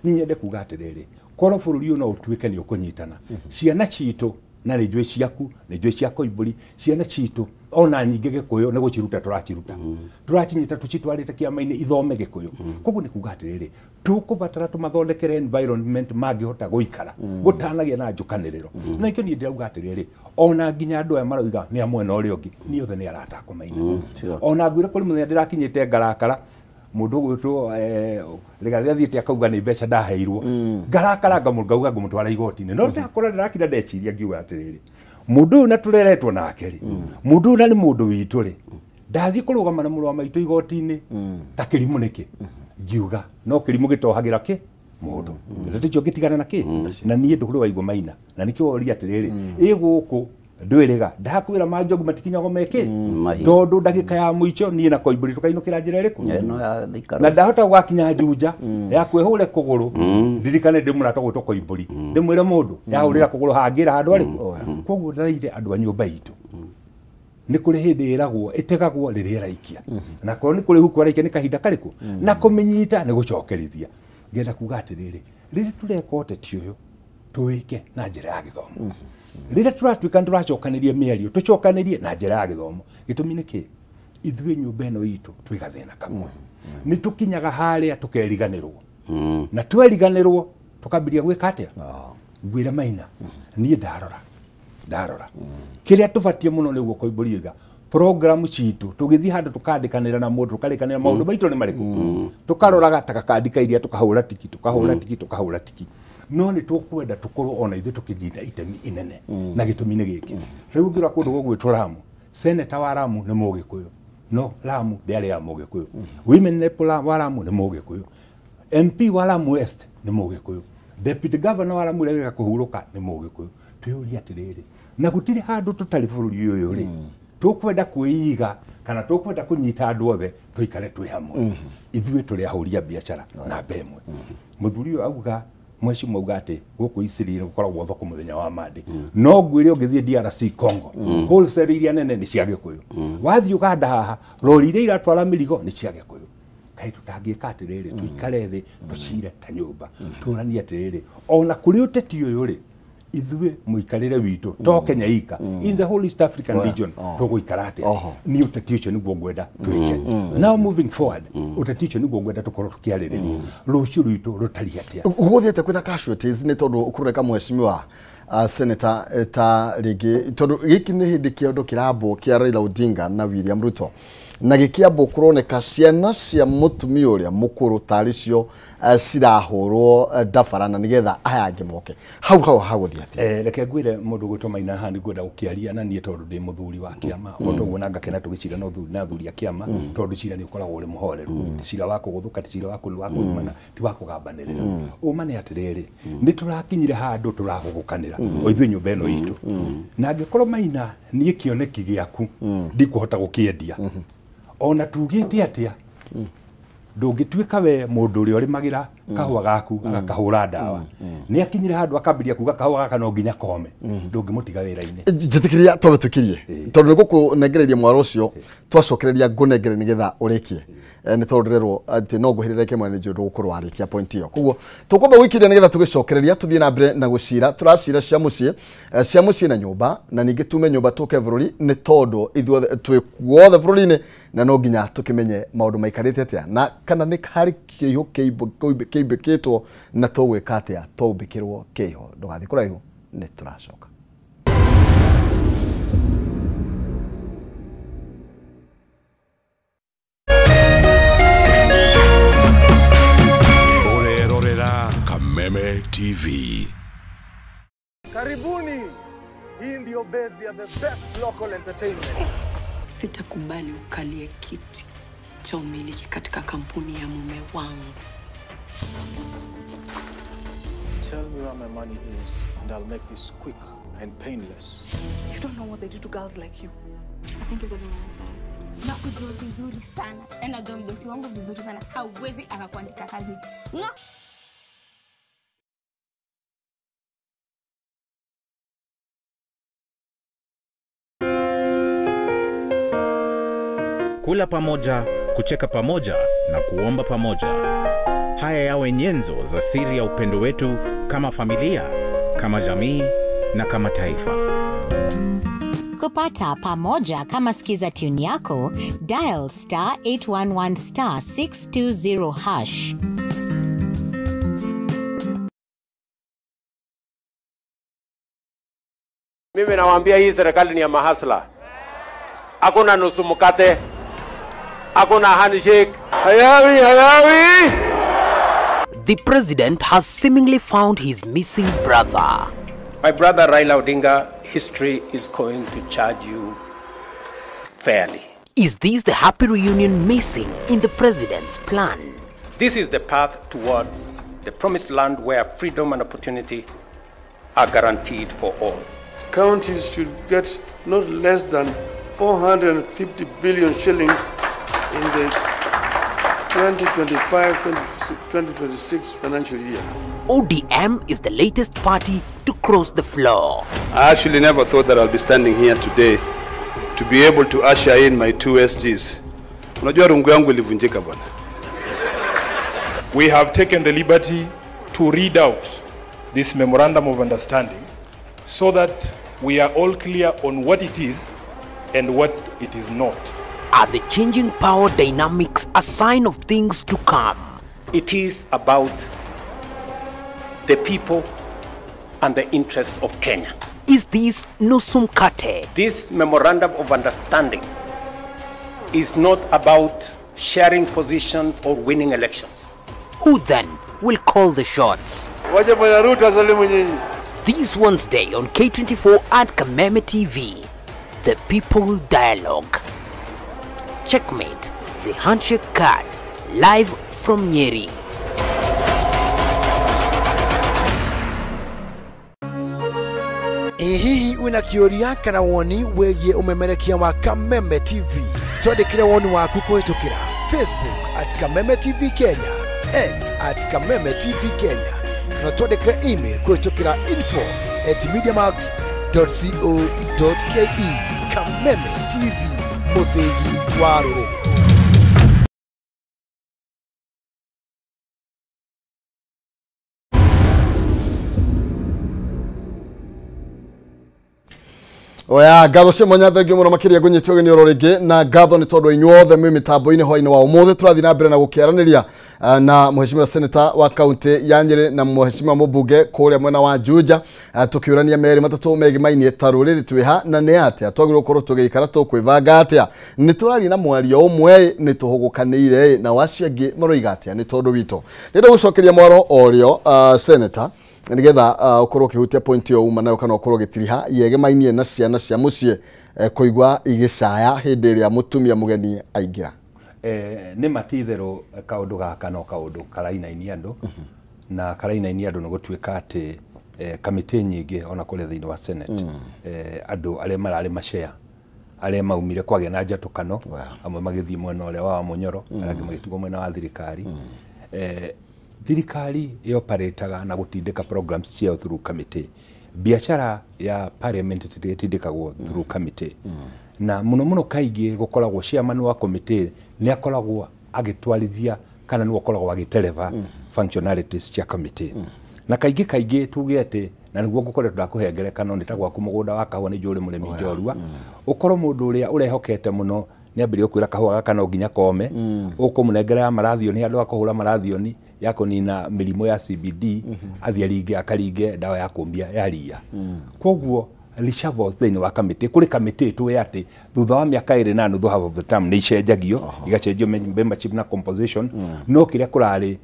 Niĩ nyende kuga atĩrĩrĩ, korwo bũrũri ũyũ no ũtuĩke nĩ ũkũnyitana, ciana citũ na nĩ njũĩ ciaku, nĩ njũĩ cia Koimbũri, ciana citũ ona nyingĩ Gĩkũyũ nĩ gũciruta tũraciruta, tũracinyita tũcitwarĩte kĩama-inĩ ithome Gĩkũyũ. Koguo nĩ kuga atĩrĩrĩ, tũkũbatara tũmathondekere environment mangĩhota gũikara gũtanagia na njũkanĩrĩro. Na nĩkĩo niĩ ndĩrauga atĩrĩrĩ, ona nginya andũ aya maroiga nĩ a mwena ũrĩa ũngĩ, niĩ othe nĩ arata akwa maina. Ona ngwĩra kũrĩ mũthenya ndĩrakinyĩte ngarakara, mũndũ ũgwĩtwo Rigathĩ athiĩte akauga nĩ mbeca ndaheirwo, ngarakara ngauga ngũmũtwara igoti-inĩ, no ndakora ndĩrakira ndeciria ngiuga atĩrĩrĩ, mũndũ ũyũ na tũreretwo nake rĩ, mũndũ ũyũ na nĩ mũndũ witũ rĩ, ndathiĩ kũrũgama na mũrũ wa maitũ igoti-inĩ ta kĩrimũ nĩkĩ? Ngiuga no kĩrimũ gĩtohagĩra kĩ mũndũ, tũtikio ngĩtigana na kĩ na niĩ ndũkũrĩ waigua maina, na nĩkĩo woria atĩrĩrĩ, ĩ gũkũ ndwĩrĩga ndakwĩra manjogu matikinyagwo mekĩ, tondũ ndagĩka ya mũico niĩ na Koimbũri tũkainũkĩra njĩra ĩrĩkũ, na ndahota gũgakinya Juja ya kwĩhũre kũgũrũ, ndirikane ndĩ mũrata gwĩtwo Koimbũri, ndĩmwĩre mũndũ yahũrĩra kũgũrũ hangĩra handũ arĩkũ. Koguo ndaraire andũ a nyũmba itũ, nĩ kũrĩ hĩndĩ ĩragwo ĩtegagwo rĩrĩa ĩraikia, na korwo nĩ kũrĩ huku araikia nĩ kahinda karĩkũ, na kũmĩnyita nĩ gũcokerithia. Ngenda kuga atĩrĩrĩ, rĩrĩa tũreka ũteti ũyũ tũwĩke na njĩra ya gĩthomo, rĩrĩa tũratuĩka nĩtũracokanĩria mĩario tũcokanĩrie na njĩra ya gĩthomo. Gĩtũmi nĩ kĩ? Ithuĩ nyũmba ĩno itũ twĩ gathĩna kamwe, nĩ tũkinyaga harĩa tũkeriganĩrwo, na tweriganĩrwo tũkambĩrĩria gwĩka atĩa? Ngwĩra maina, niĩ ndarora kĩrĩa tũbatiĩ mũno nĩguo Koimbũri oiga program citũ tũgĩthiĩ handũ tũkandĩkanĩra na mũndũ, tũkarĩkanĩra maũndũ maitũ nĩ marĩkũ, tũkaroraga ta gakandika iria tũkahũra tiki, tũkahũra tiki, tũkahũra tiki, no nĩ tũkwenda tũkorwo ona ithuĩ tũkĩnyita itemi inene. Na gĩtũmi nĩ gĩkĩ, rĩu ũngĩrora kũndũ gũgwĩtwo Lamu, seneta wa Lamu nĩ Mũgĩkũyũ, no Lamu ndĩarĩ ya Mũgĩkũyũ, women rep wa Lamu nĩ Mũgĩkũyũ, MP wa Lamu West nĩ Mũgĩkũyũ, deputy governor wa Lamu ũrĩa wĩga kũhurũka nĩ Mũgĩkũyũ. Twĩyũrie atĩrĩrĩ, na gũtirĩ handũ tũtarĩ bũrũri ũyũ rĩ, tũkwenda kwĩiga kana tũkwenda kũnyita andũ othe tũikare twĩ hamwe. Ithuĩ tũrĩ ahũri a biacara namba ĩmwe. Mũthuri ũyũ auga, mheshimiwa auga atĩ gũkũ Isiri gũkoragwo thoko mũthenya wa Monday, no ngwĩre ũngĩthiĩ DRC Congo, wholesale iria nene nĩ cia Gĩkũyũ, wathiĩ Uganda haha rori iria iratwara mĩrigo nĩ cia Gĩkũyũ. Kaĩ tũtangĩka atĩrĩrĩ, tũikare thĩ tũcire ta nyũmba, tũranie atĩrĩrĩ, ona kũrĩ ũteti ũyũ rĩ, ithuĩ mũikarĩre witũ to Kenya ika, in the whole East African region tũgũikara atĩa? Niĩ ũteti ũcio nĩguo ngwenda twĩke. Now moving forward, ũteti ũcio nĩguo ngwenda tũkorwo tũkĩarĩrĩria rũciũ rwitũ rũtariĩ atĩa. Gũthiĩte kwĩna casualties nĩ tondũ kũroneka mheshimiwa senator ta rĩngĩ, tondũ gĩkĩ nĩ hĩndĩ kĩondo kĩrambwo kĩa Raila Odinga na William Ruto, na gĩkĩambwo kũroneka ciana cia mũtumia ũrĩa mũkũrũ tarĩ cio cirahũrwo ndabara na nĩgetha aya angĩ moke hau hau hagũthiĩ atĩa? Reke ngwĩre mũndũ gwĩtwo Maina haha nĩ ngwenda gũkĩaria na niĩ tondũ ndĩ mũthuri wa kĩama, o toguo na ngakena tũgĩcira na athuri a kĩama, tondũ cira nĩ ũkoragwo ũrĩ mũhoreru, ti cira wa kũgũthũka, ti cira wa kũrumana, ti wa kũgambanĩrĩra. Ũma nĩ atĩrĩrĩ, nĩ tũrakinyire handũ tũrahũgũkanĩra o ithuĩ nyũmba ĩno itũ, na angĩkorwo Maina niĩ kĩoneki gĩaku ndikũhota gũkĩendia, ona tugĩte atĩa, ndũngĩtuĩka we mũndũ ũrĩa ũrĩmagĩra Kahua gaku agakahũra ndawa. Nĩ akinyire handũ akambĩrĩria kuga kahua gaka no nginya kome. Ndũngĩmũtiga wĩra-inĩ. Njĩtĩkĩria twambe tũkirie. Tondũ nĩngũkũnengereria mwaro ũcio twacokereria ngũnengere nĩgetha ũrĩkie. Nĩ tondũ ndĩrerwo atĩ no ngũhĩrĩre kĩmwe nĩ njũĩ ndũgũkorwo warĩkia point ĩyo. Koguo tũkwamba gũikiria nĩgetha tũgĩcokereria tũthiĩ na mbere na gũcira. Tũracira cia mũciĩ, cia mũciĩ na nyũmba, na ningĩ tume nyũmba tũke bũrũri nĩ tondũ ithuothe twĩ kuothe bũrũri-inĩ na no nginya tũkĩmenye maũndũ maikarĩte atĩa na kana nĩ harĩ kĩihũ kĩimbĩkĩtwo na tũgwĩka atĩa tũmbĩkĩrwo kĩihũ. Ndũgathiĩ kũraihu, nĩ tũracoka. Orerorera Kameme TV. Karibuni. Hii ndio base ya the best local entertainment. Sitakubali ukalie kiti cha umiliki katika kampuni ya mume wangu. Tell me where my money is and I'll make this quick and painless. You don't know what they do to girls like you. I think it's having an affair. Nakujua vizuri sana. Najua mdosi wangu vizuri sana. Hauwezi akakuandika kazi. No. Kula pamoja, kucheka pamoja na kuomba pamoja. Haya yawe nyenzo za siri ya upendo wetu kama familia, kama jamii na kama taifa. Kupata pamoja kama skiza tune yako, dial *811 *620#. Mimi nawaambia hii serikali ni ya mahasla. Hakuna nusu mkate. Hakuna handshake. Hayawi, hayawi. The president has seemingly found his missing brother. My brother Raila Odinga, history is going to charge you fairly. Is this the happy reunion missing in the president's plan? This is the path towards the promised land where freedom and opportunity are guaranteed for all. Counties should get not less than 450 billion shillings in the 2025-2026 financial year. ODM is the latest party to cross the floor. I actually never thought that I'll be standing here today to be able to usher in my two SGs. Unajua rungu yangu ilivunjika bwana. We have taken the liberty to read out this memorandum of understanding so that we are all clear on what it is and what it is not. Are the changing power dynamics a sign of things to come? It is about the people and the interests of Kenya. Is this nusu mkate? This memorandum of understanding is not about sharing positions or winning elections. Who then will call the shots? This Wednesday on K24 at Kameme TV, The People Dialogue. Checkmate, the handshake card, live from Nyeri. Hihi wina kĩũria kana woni wĩgiĩ ũmemerekia wa Kameme TV. Twandĩkĩre woni waku kũhĩtũkĩra Facebook at Kameme TV Kenya, X at Kameme TV Kenya, na twandĩkĩre email kũhĩtũkĩra info@mediamax.co.ke. Kameme TV, mũthĩgi wa rũrĩrĩ. Oya ngatho cia mwanya thengio muno makiria ngunyite ugeni oro ringi na ngatho ni tondu inyuothe mwi mitambo-ini hwaini wa umuthi turathi na mbere na gukiaraniria na mheshimiwa senator wa kaunti ya Nyeri na mheshimiwa mubunge kuria mwena wa Juja tukiurania meri matatu megimainie ta ruriri twiha na ni atia twagirwo gukorwo tugiikara tukwibanga atia ni turaria na mwario umwe ni tuhugukanire na wacio angi maroiga atia ni tondu wito ndenda gucokeria mwaro orio senator nigetha ukorwo ukihutia point yo uma nayo kana ukorwo gitiriha yegemainie na ciana cia mucii kuigua igicaya hindi iria mutumia mugeni aingira. Ni matitherũ kaundu gaka no kaundu karainainia andu na karainainia andu nĩ gũtuĩka atĩ kamĩtĩ nyingĩ ona kũrĩa thĩinĩ wa Senate andũ arĩa mararĩ mashare arĩa maumire kwagĩa na njatũkano amwe magĩthiĩ mwena ũrĩa wa Munyoro arĩa angĩ magĩtigwo mwena wa thirikari. Thirikari ĩoparĩtaga na gũtindĩka programs ciao through committee. Biacara ya parliament ĩtindĩkagwo through committee. Na mũno mũno kaingĩ gũkoragwo chairman wa committee nĩ akoragwo agĩtwarithia kana nĩwe ũkoragwo agĩtereba functionalities cia committee. Na kaingĩ kaingĩ tuge atĩ na nĩguo ngũkoretwo ndakũhe ngerekano nĩ ta gwaku mũgũnda wa kahũa nĩ njũĩ mũrĩmi njorua, ũkorwo mũndũ ũrĩa ũrehokete mũno nĩ ambĩrĩria kwĩra kahũa gaka no nginya kome, ũkũmũnengera ya marathioni handũ ha kũhũra marathioni ya kũnina mĩrimũ ya CBD, athiĩ aringe akaringe ndawa ya kũmbia ya ria. Koguo reshuffles thĩinĩ wa committee, kũrĩ committee tũĩ atĩ thutha wa mĩaka 2.5 half of the term nĩ icenjagio, igacenjio membership na composition. No kĩrĩa kũrarĩ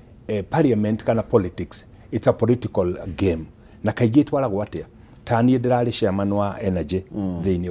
parliament kana politics, it's a political game. Na kaingĩ ĩtwaragwo atĩa? Ta niĩ ndĩrarĩ chairman wa energy thĩinĩ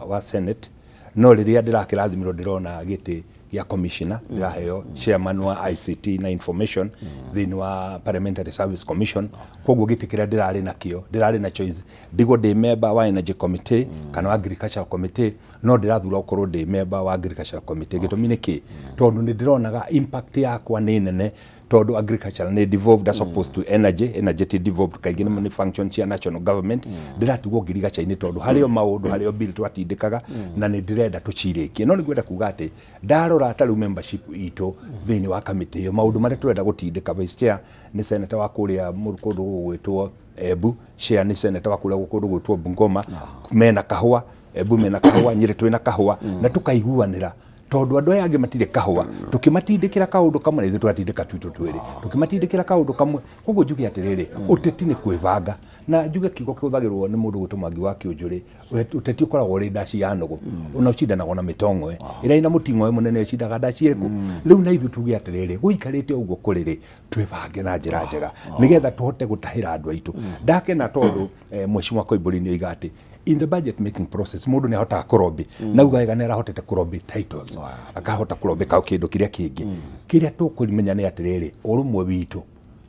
wa Senate, no rĩrĩa ndĩrakĩrathimirwo ndĩrona gĩtĩ gĩa commissioner, ndĩraheo chairman wa ICT na information thĩinĩ wa Parliamentary Service Commission. Koguo gĩtĩ kĩrĩa ndĩrarĩ nakĩo, ndĩrarĩ na choice ndigwo ndĩ member wa energy committee kana wa agriculture committee, no ndĩrathura gũkorwo ndĩ member wa agriculture committee. Gĩtũmi nĩ kĩ? Tondũ nĩ ndĩronaga impact yakwa nĩ nene, tondũ agriculture nĩ devolved as opposed to energy. Energy ti devolved, kaingĩ nĩ function cia national government. Ndĩratigwo ngirigaca-inĩ tondũ harĩ o maũndũ, harĩ o bill twatindĩkaga na nĩ ndĩrenda tũcirĩkie. No nĩ ngwenda kuga atĩ ndarora ta rĩu membership itũ thĩinĩ wa committee ĩyo, maũndũ marĩa tũrenda gũtindĩka, vice chair nĩ senator wa kũrĩa kũndũ gũgwĩtwo Embu, chair nĩ senator wa kũrĩa kũndũ gũgwĩtwo Bungoma, mena kahũa Embu, mena kahũa Nyĩrĩ, twĩna kahũa na tũkaiguanĩra tondũ andũ aya angĩ matirĩ kahũa, tũkĩmatindĩkĩra kaũndũ kamwe na ithuĩ tũgatindĩka twitũ twĩrĩ, tũkĩmatindĩkĩra kaũndũ kamwe. Koguo njuge atĩrĩrĩ, ũteti nĩ kwĩbanga, na njuge kiugo kĩhũthagĩrwo nĩ mũndũ gwĩtwo Mwangi wa Kĩũnjũrĩ, ũteti ũkoragwo ũrĩ ndaci ya nũgũ, ona ũcindanagwo na mĩtong'oe ĩrĩa ĩna mũting'oe mũnene ĩcindaga ndaci ĩrĩkũ. Rĩu na ithuĩ tuge atĩrĩrĩ, gũikarĩte ũguo kũrĩ rĩ, twĩbange na njĩra njega nĩgetha tũhote gũtahĩra andũ aitũ. Ndakena tondũ Mheshimiwa Koimbũri nĩ oiga atĩ in the budget making process mũndũ nĩ ahotaga kũrobĩ, na uga wega nĩ arahotete kũrobĩ titles, akahota kũrobĩ kau kĩndũ kĩrĩa kĩngĩ. Kĩrĩa tũkũmenya nĩ atĩrĩrĩ, ũrũmwe witũ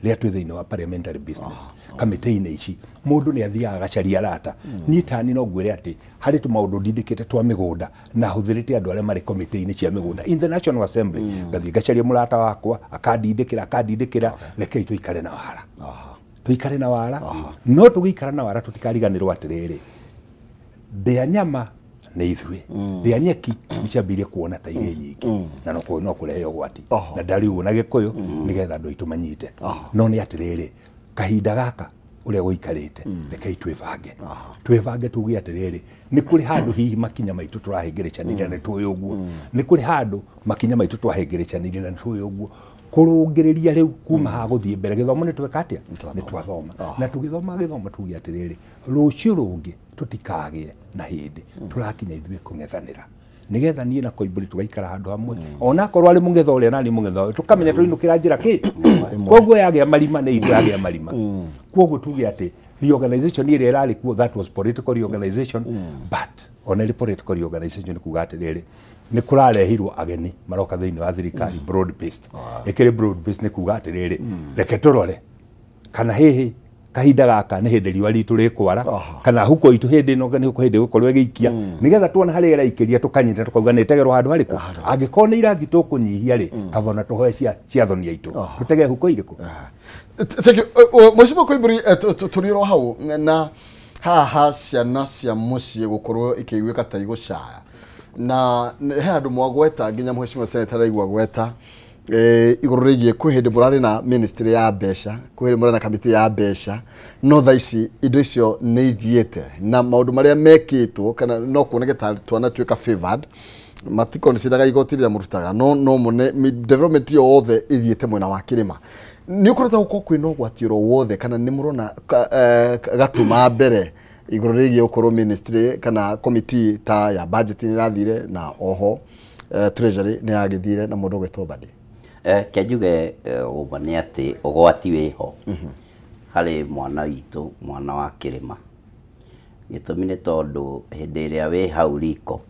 rĩrĩa twĩ thĩinĩ wa parliamentary business kamĩtĩ-inĩ ici, mũndũ nĩ athiaga agacaria arata. Niĩ tani no ngwĩre atĩ harĩ tũmaũndũ ndindĩkĩte twa mĩgũnda na hũthĩrĩte andũ arĩa marĩ komĩtĩ-inĩ cia mĩgũnda in the National Assembly, ngathiĩ ngacaria mũrata wakwa akandindĩkĩra, akandindĩkĩra, rekei tũikare na wara, tũikare na wara. No tũgĩikara na wara tũtikariganĩrwo atĩrĩrĩ, ndĩa nyama nĩ ithuĩ, ndĩa nyeki nĩciambĩrĩirie kuona ta irĩ nyingĩ na no kũrehe ũgwati, na ndarĩ ũguo na Gĩkũyũ nĩgetha andũ aitũ manyite. No nĩ atĩrĩrĩ, kahinda gaka ũrĩa gũikarĩte, rekei twĩbange, twĩbange tuge atĩrĩrĩ, nĩ kũrĩ handũ hihi makinya maitũ tũrahĩngĩrĩcanĩria na nĩ tũĩ ũguo, nĩ kũrĩ handũ makinya maitũ twahĩngĩrĩcanĩria na nĩ tũĩ ũguo. Kũrũngĩrĩria rĩu kuma haha gũthiĩ mbere, gĩthomo nĩ tweka atĩa? Nĩ twathoma, na tũgĩthoma gĩthomo tuge atĩrĩrĩ, rũciũ rũngĩ tũtikagĩe na hĩndĩ tũrakinya ithuĩ kũng'ethanĩra, nĩgetha niĩ na Koimbũri tũgaikara handũ hamwe, ona akorwo arĩ mũng'etho ũrĩa nani mũng'etho, tũkamenya tũinũkĩra njĩra kĩ. Koguo yagĩa marima nĩ ithuĩ yagĩa marima. Koguo tuge atĩ reorganization ĩrĩa ĩrarĩ kuo, that was political reorganization, but ona ĩrĩ political reorganization nĩ kuga atĩrĩrĩ, nĩ kũrarehirwo ageni maroka thĩinĩ wa thirikari broad based. Ĩkĩrĩ broad based nĩ kuga atĩrĩrĩ, reke tũrore kana hihi kahinda gaka nĩ hĩndĩ riũa ritũ rĩkwara, kana huko itũ hĩndĩ ĩno nĩ hĩndĩ ĩgũkorwo ĩgĩikia, nĩgetha tuona harĩa ĩraikĩria tũkanyita tũkauga nĩ ĩtegerwo handũ harĩkũ. Angĩkorwo nĩ irangi tũkũnyihia rĩ, kaba ona tũhoe cia thoni aitũ tũtege huko irĩkũ. Thank you. Mheshimiwa Koimbũri, tũrĩ oro hau na haha ciana cia mũciĩ gũkorwo ikĩiguĩka ta igũcaya, na he handũ mwagweta nginya Mheshimiwa Senator araigua gweta igũrũ rĩgiĩ kwĩ hĩndĩ mũrarĩ na ministry ya mbeca, kwĩ hĩndĩ mũrarĩ na kamĩtĩ ya mbeca, no thaa ici indo icio nĩ ithiĩte na maũndũ marĩa mekĩtwo kana no kuoneke ta twana tuĩka favored, matikonsideraga igoti rĩrĩa mũrutaga, no mone development yothe ĩthiĩte mwena wa kĩrĩma. Nĩ ũkoretwo gũkorwo kwĩna ũgwati oro wothe kana nĩ mũrona gatuma mbere igũrũ rĩgiĩ gũkorwo ministry kana committee ta ya budget nĩ ĩrathire na oho treasury nĩ yagĩthire na mũndũ ũgwĩtwo Mbadi? Ke njuge ũma nĩ atĩ ũgwati wĩho harĩ mwana witũ, mwana wa kĩrĩma. Gĩtũmi nĩ tondũ hĩndĩ ĩrĩa wĩ hau riko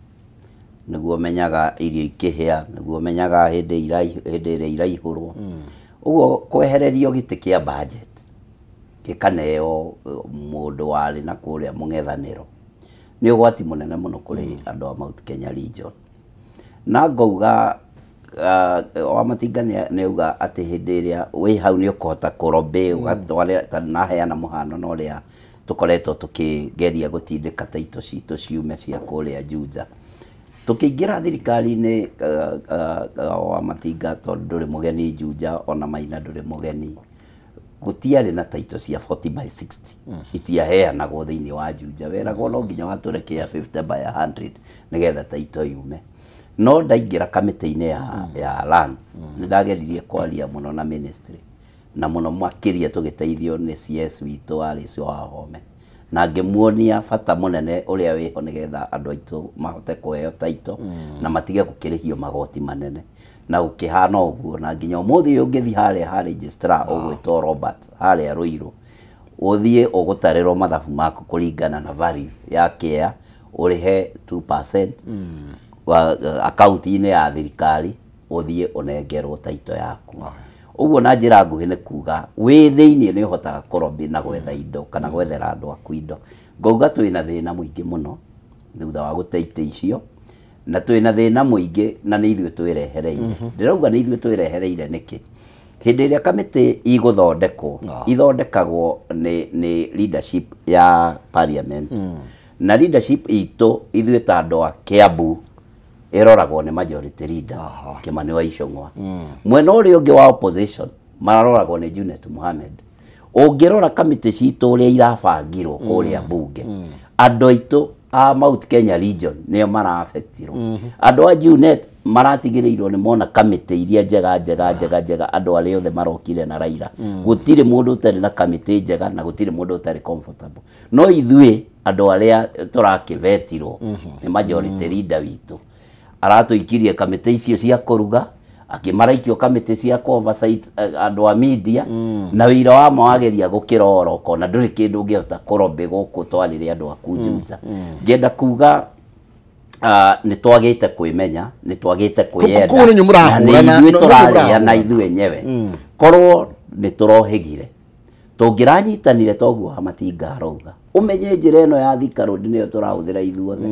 nĩguo menyaga irio ikĩhĩa, nĩguo menyaga hĩndĩ ĩrĩa iraihũrwo. Ũguo kwehererio gĩtĩ kĩa budget gĩkaneo mũndũ warĩ na kũrĩa mũng'ethanĩro nĩ ũgwati mũnene mũno kũrĩ andũ a Mount Kenya region. Na ngauga Wamatinga nĩ auga atĩ hĩndĩ ĩrĩa wĩ hau nĩ ũkũhota kũrobĩ ũgatware ta naheana mũhano na ũrĩa tũkoretwo tũkĩgeria gũtindĩka taito citũ ciume cia kũrĩa Juja. Tũkĩingĩra thirikari-inĩ Wamatinga tondũ ndũrĩ mũgeni Juja ona Maina ndũrĩ mũgeni, gũtiarĩ na taito cia 40 by 60 itiaheanagwo thĩinĩ wa Juja, weragwo no nginya watũrekia 50 by 100 nĩgetha taito yume. No ndaingĩra kamĩtĩ-inĩ ya lands nĩ ndageririe kwaria mũno na ministry na mũno makĩria tũgĩteithio nĩ CS witũ Alice Wahome, na ngĩmuonia bata mũnene ũrĩa wĩho nĩgetha andũ aitũ mahote kũheo taito na matige gũkĩrĩhio magoti manene. Na gũkĩhana ũguo na nginya ũmũthĩ ũyũ ũngĩthiĩ harĩa ha registrar ũgwĩtwo Robert harĩa Ruiru, ũthiĩ ũgũtarĩrwo mathabu maku kũringana na value ya kĩa ũrĩhe 2% akaunti-inĩ ya thirikari ũthiĩ ũnengerwo taito yaku. Ũguo na njĩra nguhĩ nĩ kuga wĩ thĩinĩ nĩ ũhotaga kũrobĩ na gwetha indo kana gwethera andũ aku indo. Ngauga twĩna thĩna mũingĩ mũno thutha wa gũte itĩ icio, na twĩna thĩna mũingĩ na nĩ ithuĩ twĩrehereire. Ndĩrauga nĩ ithuĩ twĩrehereire nĩkĩ? Hĩndĩ ĩrĩa kamĩtĩ igũthondekwo ithondekagwo nĩ leadership ya parliament, na leadership itũ ithuĩ ta andũ a Kiambu ĩroragwo nĩ majority leader Kimani wa Ichung'wa. Mwena ũrĩa ũngĩ wa opposition mararoragwo nĩ Junet Mohamed. Ũngĩrora kamĩtĩ citũ ũrĩa irabangirwo kũrĩa bunge, andũ aitũ a Mount Kenya region nĩo maraafektirwo. Andũ a Junet maratigĩrĩirwo nĩ mona kamĩtĩ iria njega njega njega njega andũ arĩa othe marokire na Raila. Gũtirĩ mũndũ ũtarĩ na kamĩtĩ njega na gũtirĩ mũndũ ũtarĩ comfortable. No ithuĩ andũ arĩa tũrakĩvetirwo nĩ majority leader witũ aratũikirie kamĩtĩ icio cia kũruga, akĩmaraikio kamĩtĩ cia oversight andũ a media, na wĩra wa mawageria gũkĩra oro ũkona ndũrĩ kĩndũ ũngĩhota kũrobĩ gũkũ twarĩre andũ aku Juja. Ngĩenda kuga nĩ twagĩte kwĩmenya, nĩ twagĩte kwĩyenda, na nĩ ithuĩ tũrarĩa na ithuĩ enyewe. Korwo nĩ tũrohĩgire tũngĩranyitanire toguo Wamatinga arauga, ũmenye njĩra ĩno ya Thika Road nĩyo tũrahũthĩra ithuothe.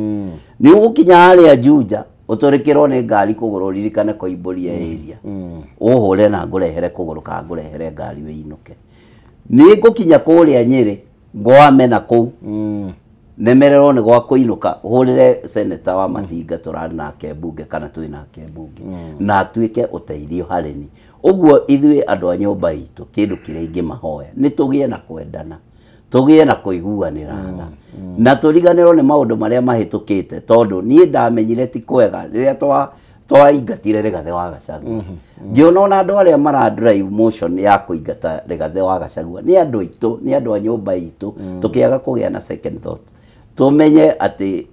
Nĩ ũgũkinya harĩa Juja ũtũrĩkĩrwo nĩ ngari kũgũrũ ũririkane kũimbũria area, ũhũre na ngũrehere kũgũrũ kana ngũrehere ngari wĩinũke. Nĩ ngũkinya kũrĩa Nyĩrĩ ngwame na kũu nemererwo nĩ gwa kũinũka, hũrĩre senator Wamatinga tũrarĩ nake mbunge kana twĩ nake mbunge, na atuĩke ũteithio harĩ ni. Ũguo ithuĩ andũ a nyũmba itũ kĩndũ kĩrĩa ingĩmahoya nĩ tũgĩe na kwendana, tũgĩe na kũiguanĩra tha, na tũriganĩrwo nĩ maũndũ marĩa mahĩtũkĩte, tondũ niĩ ndamenyire ti kwega rĩrĩa twaingatire Rigathĩ wa Gachagua. Ngĩona ona andũ arĩa mara drive motion ya kũingata Rigathĩ wa Gachagua nĩ andũ aitũ, nĩ andũ a nyũmba itũ, tũkĩaga kũgĩa na second thought. Tũmenye atĩ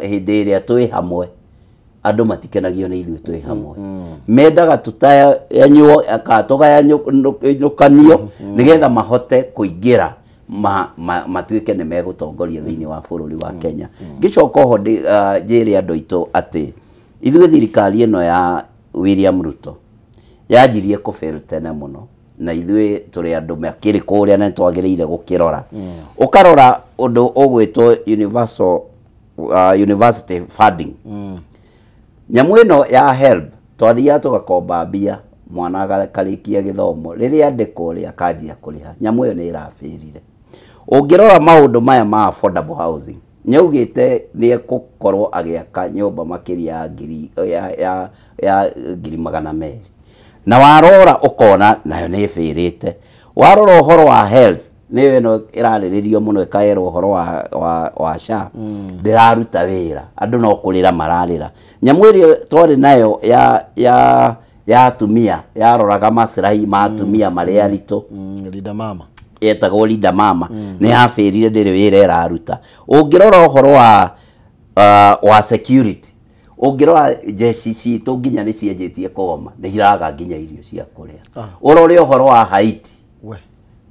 hĩndĩ ĩrĩa twĩ hamwe andũ matikenagio nĩ ithuĩ twĩ hamwe, mendaga tũtayanywo kana tũgayanyũkanio nĩgetha mahote kũingĩra matuĩke nĩ megũtongoria thĩinĩ wa bũrũri wa Kenya. Ngĩcoka oho njĩre andũ aitũ atĩ ithuĩ thirikari ĩno ya William Ruto yanjirie kũfail tene mũno, na ithuĩ tũrĩ andũ makĩrĩ kũrĩa na nĩtwagĩrĩire gũkĩrora. Ũkarora ũndũ ũgwĩtwo universal university funding, nyamũ ĩno ya HELB twathiaga tũgakomba mbia, mwana akarĩkia gĩthomo, rĩrĩa andĩkwo rĩ akanjia kũrĩha, nyamũ ĩyo nĩ ĩrabĩrire. Ũngĩrora maũndũ maya ma affordable housing, nĩaugĩte nĩ egũkorwo agĩaka nyũmba makĩria ya ngiri ya 200,000, na warora ũkona nayo nĩ ĩbĩrĩte. Warora ũhoro wa health nĩyo ĩno ĩrarĩrĩrio mũno ĩkaerwo ũhoro wa SHA ndĩraruta wĩra, andũ no kũrĩra mararĩra. Nyamũ ĩrĩa twarĩ nayo ya atumia yaroraga maslahi ma atumia marĩa aritũ, Linda Mama yetagwo Linda Mama, nĩ yabĩrire ndĩrĩ wĩra ĩraruta. Ũngĩrora ũhoro wa security, ũngĩrora jeshi citũ nginya nĩ cianjĩtie kũgoma, nĩ iraga nginya irio cia kũrĩa. Ũrore ũhoro wa Haiti,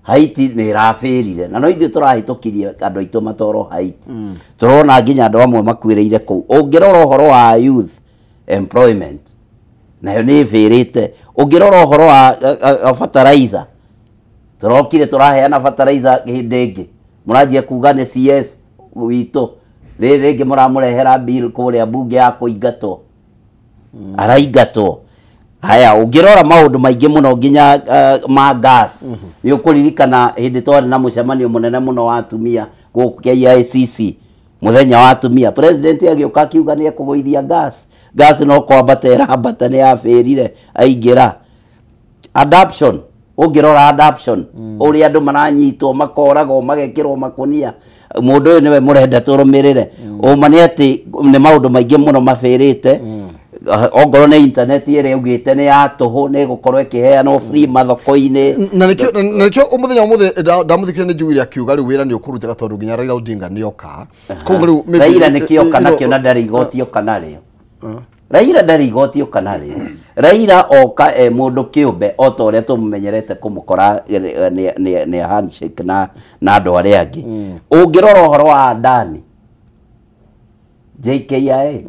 Haiti nĩ ĩrabĩrire, na no ithuĩ tũrahĩtũkirie andũ aitũ matwarwo Haiti, tũrona nginya andũ amwe makuĩrĩire kũu. Ũngĩrora ũhoro wa youth employment nayo nĩ ĩbĩrĩte. Ũngĩrora ũhoro wa fertilizer, tũrokire tũraheana fertilizer hĩndĩ ĩngĩ, mũranjia kuga nĩ CS witũ, rĩrĩ rĩngĩ mũramũrehera bill kũrĩa bunge ya kũingatwo, araingatwo. Haya, ũngĩrora maũndũ maingĩ mũno nginya ma gas. Nĩ ũkũririkana hĩndĩ twarĩ na mũcemanio mũnene mũno wa atumia gũkũ KICC, mũthenya wa atumia, president agĩũka akiuga nĩ ekũgũithia gas. Gas no kwambata ĩrambata, nĩ yabĩrire aingĩra. Adoption, ũngĩrora adoption, ũrĩa andũ maranyitwo makoragwo magekĩrwo makonia, mũndũ ũyũ nĩwe mũrenda tũrũmĩrĩre. Ũma nĩ atĩ nĩ maũndũ maingĩ mũno mabĩrĩte. Ongorwo nĩ internet ĩrĩa ugĩte nĩ ya tũhũ, nĩ ĩgũkorwo ĩkĩheanwo free mathoko-inĩ. Na nĩkĩo mũthenya ũmũthĩ ndamũthikĩrĩria nĩ njugire akiuga rĩu wĩra nĩ ũkũrutĩka tondũ nginya Raila Odinga nĩ oka. Koguo rĩu maybe- Raila nĩkĩo kana kĩo na ndarĩ igoti oka narĩo. Raila ndarĩ igoti oka narĩo. Raila oka e mũndũ kĩũmbe o ta ũrĩa tũmũmenyerete kũmũkora nĩ handshake na andũ arĩa angĩ. Ũngĩrora ũhoro wa Adani, JKIA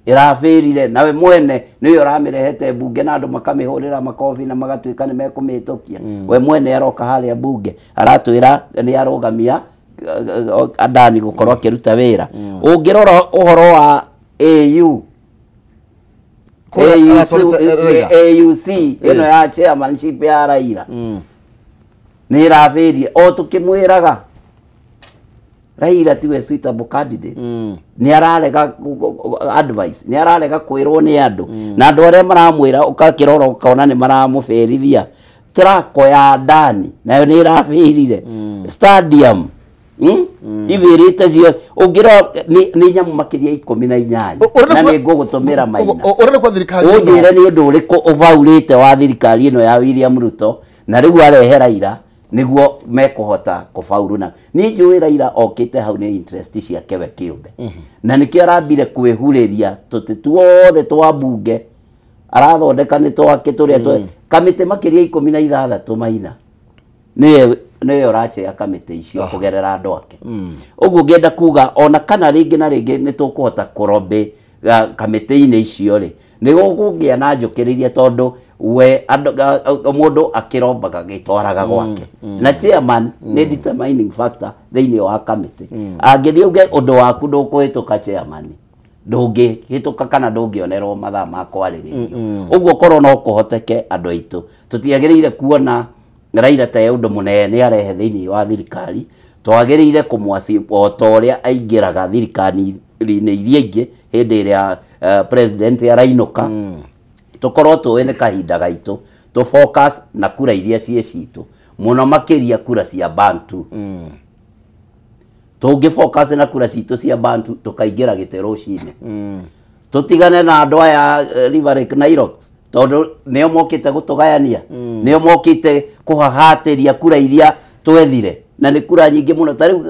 ĩrabĩrire, nawe mwene nĩwe ũramĩrehete mbunge na andũ makamĩhũrĩra makobi na magatuĩka nĩ mekũmĩhĩtũkia. We mwene aroka harĩa mbunge aratwĩra nĩ arũgamia Adani gũkorwo akĩruta wĩra. Ũngĩrora ũhoro wa AU, AUC ĩno ya chairmanship ya Raila nĩ ĩrabĩrire, o tũkĩmwĩraga Raila tiwe suitable candidate. Nĩ ararega advice, nĩ ararega kwĩrwo nĩ andũ, na andũ arĩa maramwĩra ũgakĩrora ũkona nĩ maramũbĩrithia. Trako ya Adani nayo nĩ ĩrabĩrire. Stadium ibĩrĩte cio, ũngĩrora nĩ nyamũ makĩria 18 na nĩ ngũgũtũmĩra maina. Ũrenda kwa thirikari ĩno, ũnjĩre nĩ ũndũ ũrĩkũ ũbaurĩte wa thirikari ĩno ya William Ruto na rĩu arehe Raila nĩguo mekũhota kũbauru. Na niĩ njũĩ Raila okĩte hau nĩ interest ciake we kĩũmbe, na nĩkĩo arambire kwĩhurĩria tũtĩ tuothe twa mbunge arathondeka nĩ twake tũrĩa twa kamĩtĩ makĩria 16 maina nĩwe ũrachea kamĩtĩ icio kũgerera andũ ake. Ũguo ngĩenda kuga ona kana rĩngĩ na rĩngĩ nĩ tũkũhota kũrobĩ kamĩtĩ-inĩ icio rĩ, nĩ gũkũgĩa na njũkĩrĩria tondũ we mũndũ akĩrombaga gĩtwaraga gwake, na chairman nĩ determining factor thĩinĩ wa kamĩtĩ. Angĩthiĩ uge ũndũ waku ndũkũhĩtũka chairman, ndũngĩhĩtũka kana ndũngĩonerwo mathaa ma kwarĩrĩrio. Ũguo korwo no kũhoteke andũ aitũ tũtiagĩrĩire kuona Raila ta ũndũ mũnene arehe thĩinĩ wa thirikari, twagĩrĩire kũmwaci o ta ũrĩa aingĩraga thirikari-inĩ iria ingĩ hĩndĩ ĩrĩa president arainũka. Tũkorwo tũĩ nĩ kahinda gaitũ tũ focus na kura iria ciĩ citũ, mũno makĩria kura cia Bantu. Tũngĩ focus na kura citũ cia Bantu tũkaingĩra gĩtĩ rũcinĩ. Tũtigane na andũ aya River Nairobi tondũ nĩo mokĩte gũtũgayania, nĩo mokĩte kũhahatĩria kura iria twethire, na nĩ kura nyingĩ mũno. Ta rĩu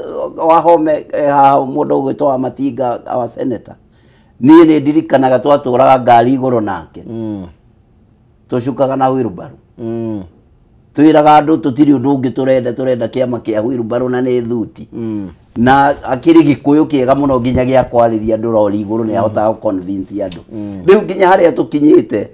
Wahome haha mũndũ ũgwĩtwo wa Matinga, our senator, niĩ nĩ ndirikanaga twatũraga ngari igũrũ nake, tũcukaga na wheelbarrow, twĩraga andũ tũtirĩ ũndũ ũngĩ tũrenda, tũrenda kĩama kĩa wheelbarrow na nĩ thuti. Na akĩrĩ gĩkũyũ kĩega mũno nginya gĩa kwarĩria andũ rori igũrũ, nĩ ahotaga gũ-convince andũ. Rĩu nginya harĩa tũkinyĩte,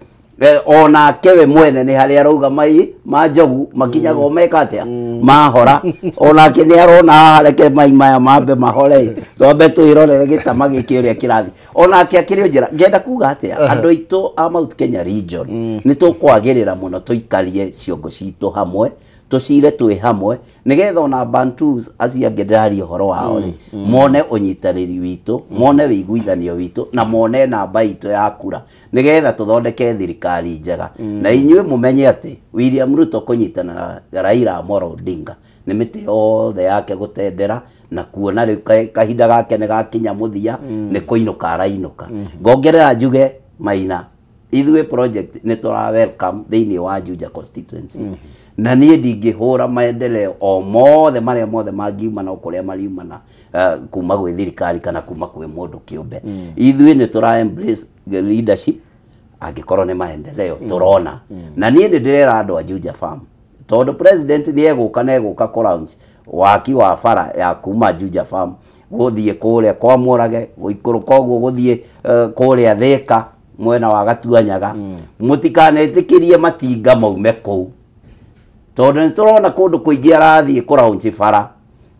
onake we mwene nĩ harĩa arauga mai ma njogu makinyaga o meka atĩa mahora, onake nĩ arona haha reke mai maya mambe mahore, twambe twĩrorere gĩtama gĩkĩ ũrĩa kĩrathiĩ. Onake akĩrĩ o njĩra. Ngenda kuga atĩa, andũ aitũ a Mount Kenya region nĩ tũkwagĩrĩra mũno tũikarie ciongo citũ hamwe, tũcire twĩ hamwe, nĩgetha ona Bantus acio angĩ ndĩraria ũhoro wao rĩ, mone ũnyitanĩri witũ, mone wĩiguithanio witũ, na mone namba itũ ya kura, nĩgetha tũthondeke thirikari njega. Na inyuĩ mũmenye atĩ William Ruto kũnyitana na Raila Amolo Odinga nĩ mĩtĩ yothe yake gũtendera, na kuona rĩu kahinda gake nĩ gakinya mũthia, nĩ kũinũka arainũka. Ngongerera njuge Maina, ithuĩ project nĩ tũra welcome thĩinĩ wa Juja constituency, na niĩ ndingĩhũra maendeleo o mothe marĩa mothe mangiumana o kũrĩa mariumana kuma gwĩ thirikari kana kuma kwĩ mũndũ kĩũmbe. Ithuĩ nĩ tũra embrace the leadership angĩkorwo nĩ maendeleo tũrona. Na niĩ nĩ ndĩrera andũ a Juja Farm, tondũ president nĩ egũka na egũka kũ launch waki wa bara ya kuma Juja Farm gũthiĩ kũrĩa kwa Mũrage, gũikũrũka ũguo gũthiĩ kũrĩa Thĩka mwena wa Gatuanyaga. Mũtikanetĩkĩrie matinga maume kũu, tondũ nĩ tũrona kũndũ kũingĩ arathiĩ kũ launch bara,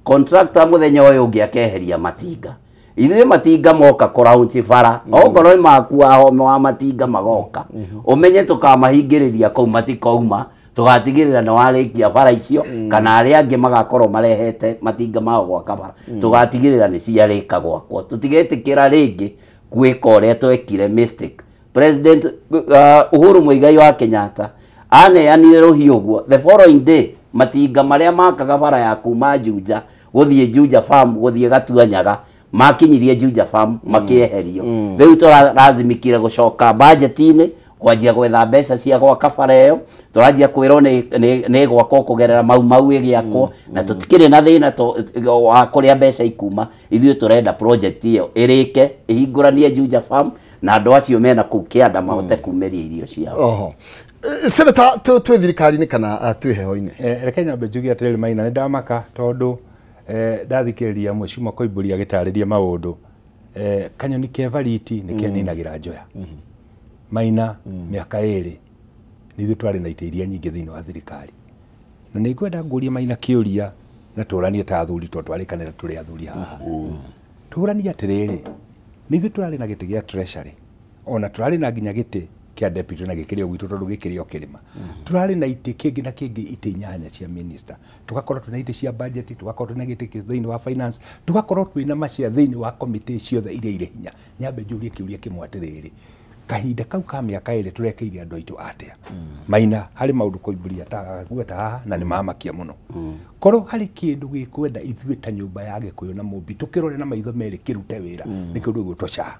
contractor mũthenya ũyũ ũngĩ akeheria matinga. Ithuĩ matinga moka kũraunci bara okorwo nĩ makua home wa matinga magoka ũmenye tũkamahingĩrĩria kũu matikouma tũgatigĩrĩra nĩ warĩkia bara icio kana arĩa angĩ magakorwo marehete matinga mao gwaka bara tũgatigĩrĩra nĩ ciarĩka gwakwo tũtigetĩkĩra rĩngĩ gwĩka ũrĩa twekire mistake. President Uhuru Muigai wa Kenyatta aneanire rũhiũ ũguo the following day matinga marĩa makaga bara ya kuma Juja gũthiĩ Juja Farm gũthiĩ Gatuanyaga makinyirie Juja Farm makĩeherio. Rĩu tũrathimikire gũcoka budget-inĩ kwanjia gwetha mbeca cia gwaka bara ĩyo tũranjia kwĩrwo nĩ gwakwo kũgerera Mau Mau ĩgĩakwo na tũtikĩrĩ na thĩna wa kũrĩa mbeca ikuma. Ithuĩ tũrenda project ĩyo ĩrĩke ĩhingũranie Juja Farm na andũ acio mena kũu kĩanda mahote kumĩria irio ciao. Oho Senator twĩ thirikari-inĩ kana twĩ heho-inĩ? Reke nyambe njuge atĩrĩrĩ Maina, nĩ ndamaka tondũ ndathikĩrĩria Mheshimiwa Koimbũri agĩtarĩria maũndũ. Kanyoni ke bariti nĩ keninagĩra njoya. Maina mĩaka ĩrĩ nĩ ithuĩ twarĩ na itĩ iria nyingĩ thĩinĩ wa thirikari na nĩ ngwenda ngũrie Maina kĩũria na tũranie ta athuri tondũ twarĩkanĩra tũrĩ athuri haha. Tũranie atĩrĩrĩ, nĩ ithuĩ tũrarĩ na gĩtĩ gĩa treasury ona tũrarĩ na nginya gĩtĩ kĩa deputy na gĩkĩrĩ o gwitũ tondũ gĩkĩrĩ o kĩrĩma. Tũrarĩ na itĩ kĩngĩ na kĩngĩ itĩ inyanya cia minister, tũgakorwo twĩna itĩ cia budget, tũgakorwo twĩna gĩtĩ thĩinĩ wa finance, tũgakorwo twĩna macia thĩinĩ wa committee ciothe iria irĩ hinya. Nyambe njũrie kĩũria kĩmwe atĩrĩrĩ, kahinda kau ka mĩaka ĩrĩ tũrekeire andũ aitũ atĩa? Maina harĩ maũndũ Koimbũri atagweta haha na nĩ mamakia mũno. Korwo harĩ kĩndũ gĩkwenda ithuĩ ta nyũmba ya Gĩkũyũ na Mũmbi tũkĩrore na maitho merĩ kĩrute wĩra nĩ kĩndũ gĩgwĩtwo SHA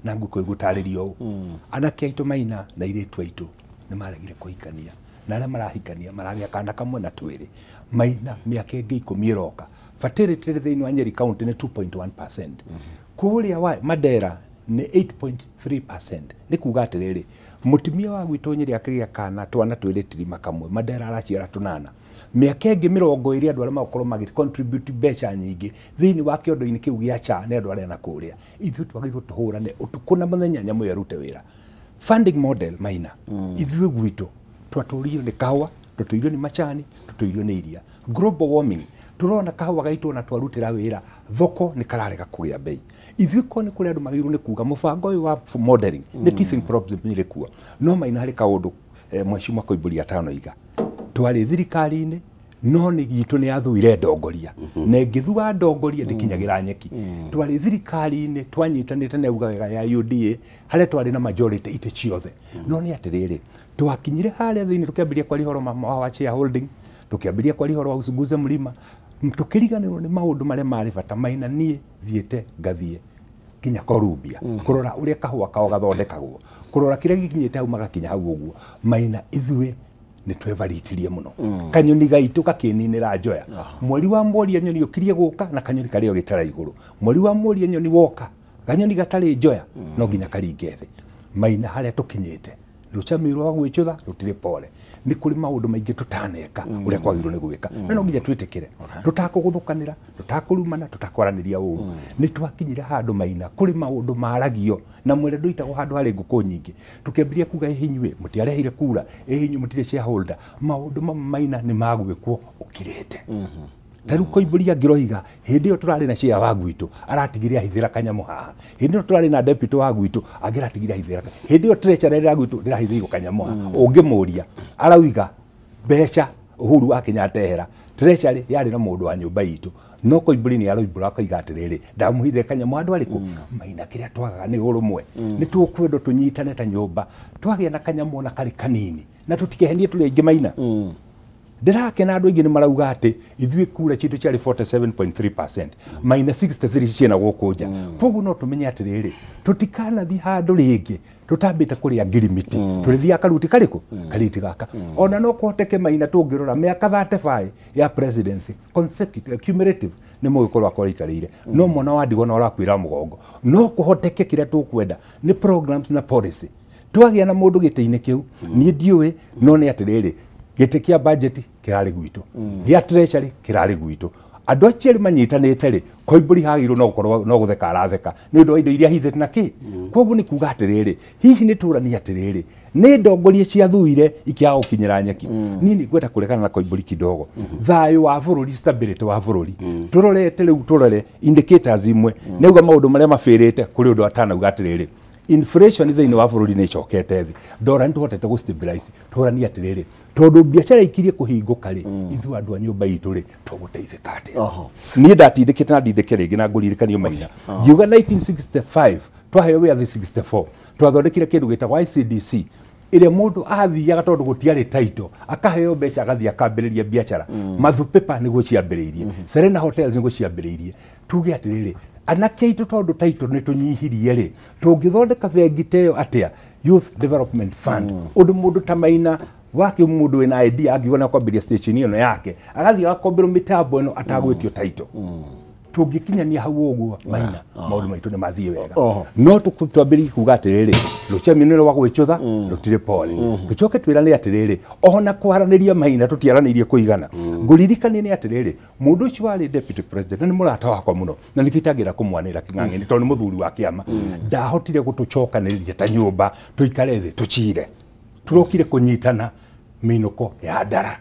na ngũkũ ĩgũtarĩrio ũũ. Anake aitũ Maina na airĩtu aitũ nĩ maregire kũhikania na arĩa marahikania maragĩa kana kamwe na twĩrĩ. Maina mĩaka ĩngĩ 10 ĩroka fertility rate thĩinĩ wa Nyeri County nĩ 2.1%, kũrĩa wa Mandera nĩ 8.3%. Nĩ kuga atĩrĩrĩ, mũtumia wa gwitũ Nyeri akĩgĩa kana twana twĩrĩ tirima kamwe, Mandera araciara tũnana. Mĩaka ĩngĩ 20 andũ arĩa magũkorwo magĩ contribute mbeca nyingĩ thĩinĩ wa kĩondo-inĩ kĩu gĩa SHA nĩ andũ arĩa na kũrĩa. Ithuĩ twagĩrĩirwo tũhũrane ũtukũ na mũthenya nyamũ ĩyo ĩrute wĩra. Funding model Maina, ithuĩ gwitũ twatũririo nĩ kahũa, tũtũirio nĩ macani, tũtũirio nĩ iria. Global warming tũrona kahũa gaitũ na twarutĩra wĩra thoko nĩ kararega kũgĩa bei. Ithuĩ ko nĩ kũrĩ andũ magĩrĩirwo nĩ kuga mũbango ũyũ wa modeling nĩ teething problem nĩ kuo. No Maina harĩ kaũndũ Mheshimiwa Koimbũri atanoiga twarĩ thirikari-inĩ no nĩ gitũ nĩ yathuire ndongoria na ĩngĩthua ndongoria ndĩkinyagĩra nyeki. Twarĩ thirikari-inĩ twanyitanĩte na uga wega ya UDA harĩa twarĩ na majority itĩ ciothe. No nĩ atĩrĩrĩ, twakinyire harĩa thĩinĩ tũkĩambĩrĩria kwaria ũhoro wa shareholding, tũkĩambĩrĩria kwaria ũhoro wa usunguze mlima, tũkĩriganĩrwo nĩ maũndũ marĩa marĩ bata. Maina niĩ thiĩte ngathiĩ nginya Columbia kũrora ũrĩa kahũa kao gathondekagwo, kũrora kĩrĩa gĩkinyĩte hau magakinya hau ũguo. Maina ithuĩ nĩ twebaritirie mũno. Kanyoni gaitũ gakĩninĩra njoya. Mweri wa mworia nyoni ũkirie gũka na kanyoni karĩo gĩtara igũrũ. Mweri wa mworia nyoni woka kanyoni gatarĩ njoya no nginya karinge thĩ. Maina harĩa tũkinyĩte rũcamĩ rwa gwĩcũtha rũtirĩ pore. Nĩ kũrĩ maũndũ maingĩ tũtaneka ũrĩa kwagĩrĩirwo nĩ gwĩka na no nginya twĩtĩkĩre tũtakũgũthũkanĩra, tũtakũrumana, tũtakwaranĩria ũru. Nĩ twakinyire handũ Maina kũrĩ maũndũ maragio na mwere ndũitagwo handũ harĩ ngũkũ nyingĩ. Tũkĩambĩrĩria kuga ĩhinyuĩ mũtiarehire kura, ĩhinyuĩ mũtirĩ shareholder. Maũndũ mamwe Maina nĩ magwĩkwo ũkirĩte. Ta rĩu Koimbũri angĩroiga hĩndĩ ĩyo tũrarĩ na share wa gwitũ aratigire ahithĩra kanyamũ haha, hĩndĩ ĩyo tũrarĩ na deputy wa gwitũ angĩratigire ahithĩra, hĩndĩ ĩyo treasurer ya gwitũ ndĩrahithĩirwo kanyamũ haha. Ũngĩmũria arauga mbeca Uhuru wa Kenyatta ehera treasury yarĩ na mũndũ wa nyũmba itũ, no Koimbũri nĩ aroimbũra akaiga atĩrĩrĩ ndamũhithĩre kanyamũ handũ arĩkũ. Maina kĩrĩa twagaga nĩ ũrũmwe. Nĩ tũkwendwo tũnyitane ta nyũmba twagĩa na kanyamũ ona karĩ kanini na tũtikehenie tũrĩ aingĩ Maina. Ndĩrakena andũ aingĩ nĩ marauga atĩ ithuĩ kura citũ ciarĩ 47.3% Maina 63 ciena gũkũ nja. Koguo no tũmenye atĩrĩrĩ, tũtikanathiĩ handũ rĩngĩ tũtambĩte kũrĩa ngirimiti, tũrĩthiaga karuti karĩkũ karuti gaka. Ona no kũhoteke Maina tũngĩrora mĩaka 35 ya presidency consecutive cumulative nĩ mũgĩkorwo akorwo aikarĩire no mwana wa ndigwa na ũrakuĩra mũgongo. No kũhoteke kĩrĩa tũkwenda nĩ programs na policy. Twagĩa na mũndũ gĩtĩ-inĩ kĩu niĩ ndiũĩ, no nĩ atĩrĩrĩ gĩtĩ kĩa budget kĩrarĩ gwitũ, gĩa treasury kĩrarĩ gwitũ. Andũ acio erĩ manyitanĩte rĩ, Koimbũri hagĩrĩirwo no gũkorwo no gũtheka aratheka nĩ ũndũ wa indo iria ahithĩte na kĩ. Koguo nĩ kuga atĩrĩrĩ, hihi nĩ tũranie atĩrĩrĩ, nĩ ndongoria ciathuire ikĩaga gũkinyĩra nyeki. Niĩ nĩ ngwenda kũregana na Koimbũri kidogo. Thayũ wa bũrũri, stability wa bũrũri, tũrorete rĩu, tũrore indicators imwe nĩauga maũndũ marĩa mabĩrĩte kũrĩ ũndũ atanauga atĩrĩrĩ, inflation thĩinĩ wa bũrũri nĩ ĩcokete thĩ, ndora nĩ tũhotete gũ stabilize. Tũranie atĩrĩrĩ, tondũ biacara ikirie kũhingũka rĩ, ithuĩ andũ a nyũmba itũ rĩ, tũgũteithĩka atĩa? Niĩ ndatindĩkĩte na ndindĩke rĩngĩ na ngũririkanio Maina, ngiuga 1965 twaheo wĩyathi 64 twathondekire kĩndũ gĩtagwo ICDC ĩrĩa mũndũ athiaga tondũ gũtiarĩ title akaheo mbeca agathiĩ akambĩrĩria biacara. Mathu Paper nĩguo ciambĩrĩirie, Serena Hotels nĩguo ciambĩrĩirie. Tuge atĩrĩrĩ, anake aitũ tondũ title nĩ tũnyihirie rĩ, tũngĩthondeka bengi ta ĩyo atĩa, Youth Development Fund, ũndũ mũndũ ta Maina wake mũndũ wĩna idea angiuga na kwambĩrĩria station ĩno yake agathiĩ agakomberwo mĩtambo ĩno atagwĩtio title. Tũngĩkinyania hau ũguo Maina, maũndũ maitũ nĩ mathiĩ wega. No twambĩrĩrie kuga atĩrĩrĩ, rũcemio nĩ rwa gwĩcũtha rũtirĩ pole. Tũcoke twĩrane atĩrĩrĩ, ona kwaranĩria Maina tũtiaranĩirie kũigana. Ngũririkanie nĩ atĩrĩrĩ, mũndũ ũcio warĩ deputy president na nĩ mũrata wakwa mũno na nĩkĩo itangĩenda kũmwanĩra kĩng'ang'ĩnĩ tondũ nĩ mũthuri wa kĩama, ndahotire gũtũcokanĩrĩria ta nyũmba tũikare thĩ tũcire. Tũrokire kũnyitana mĩinũko ya ndara.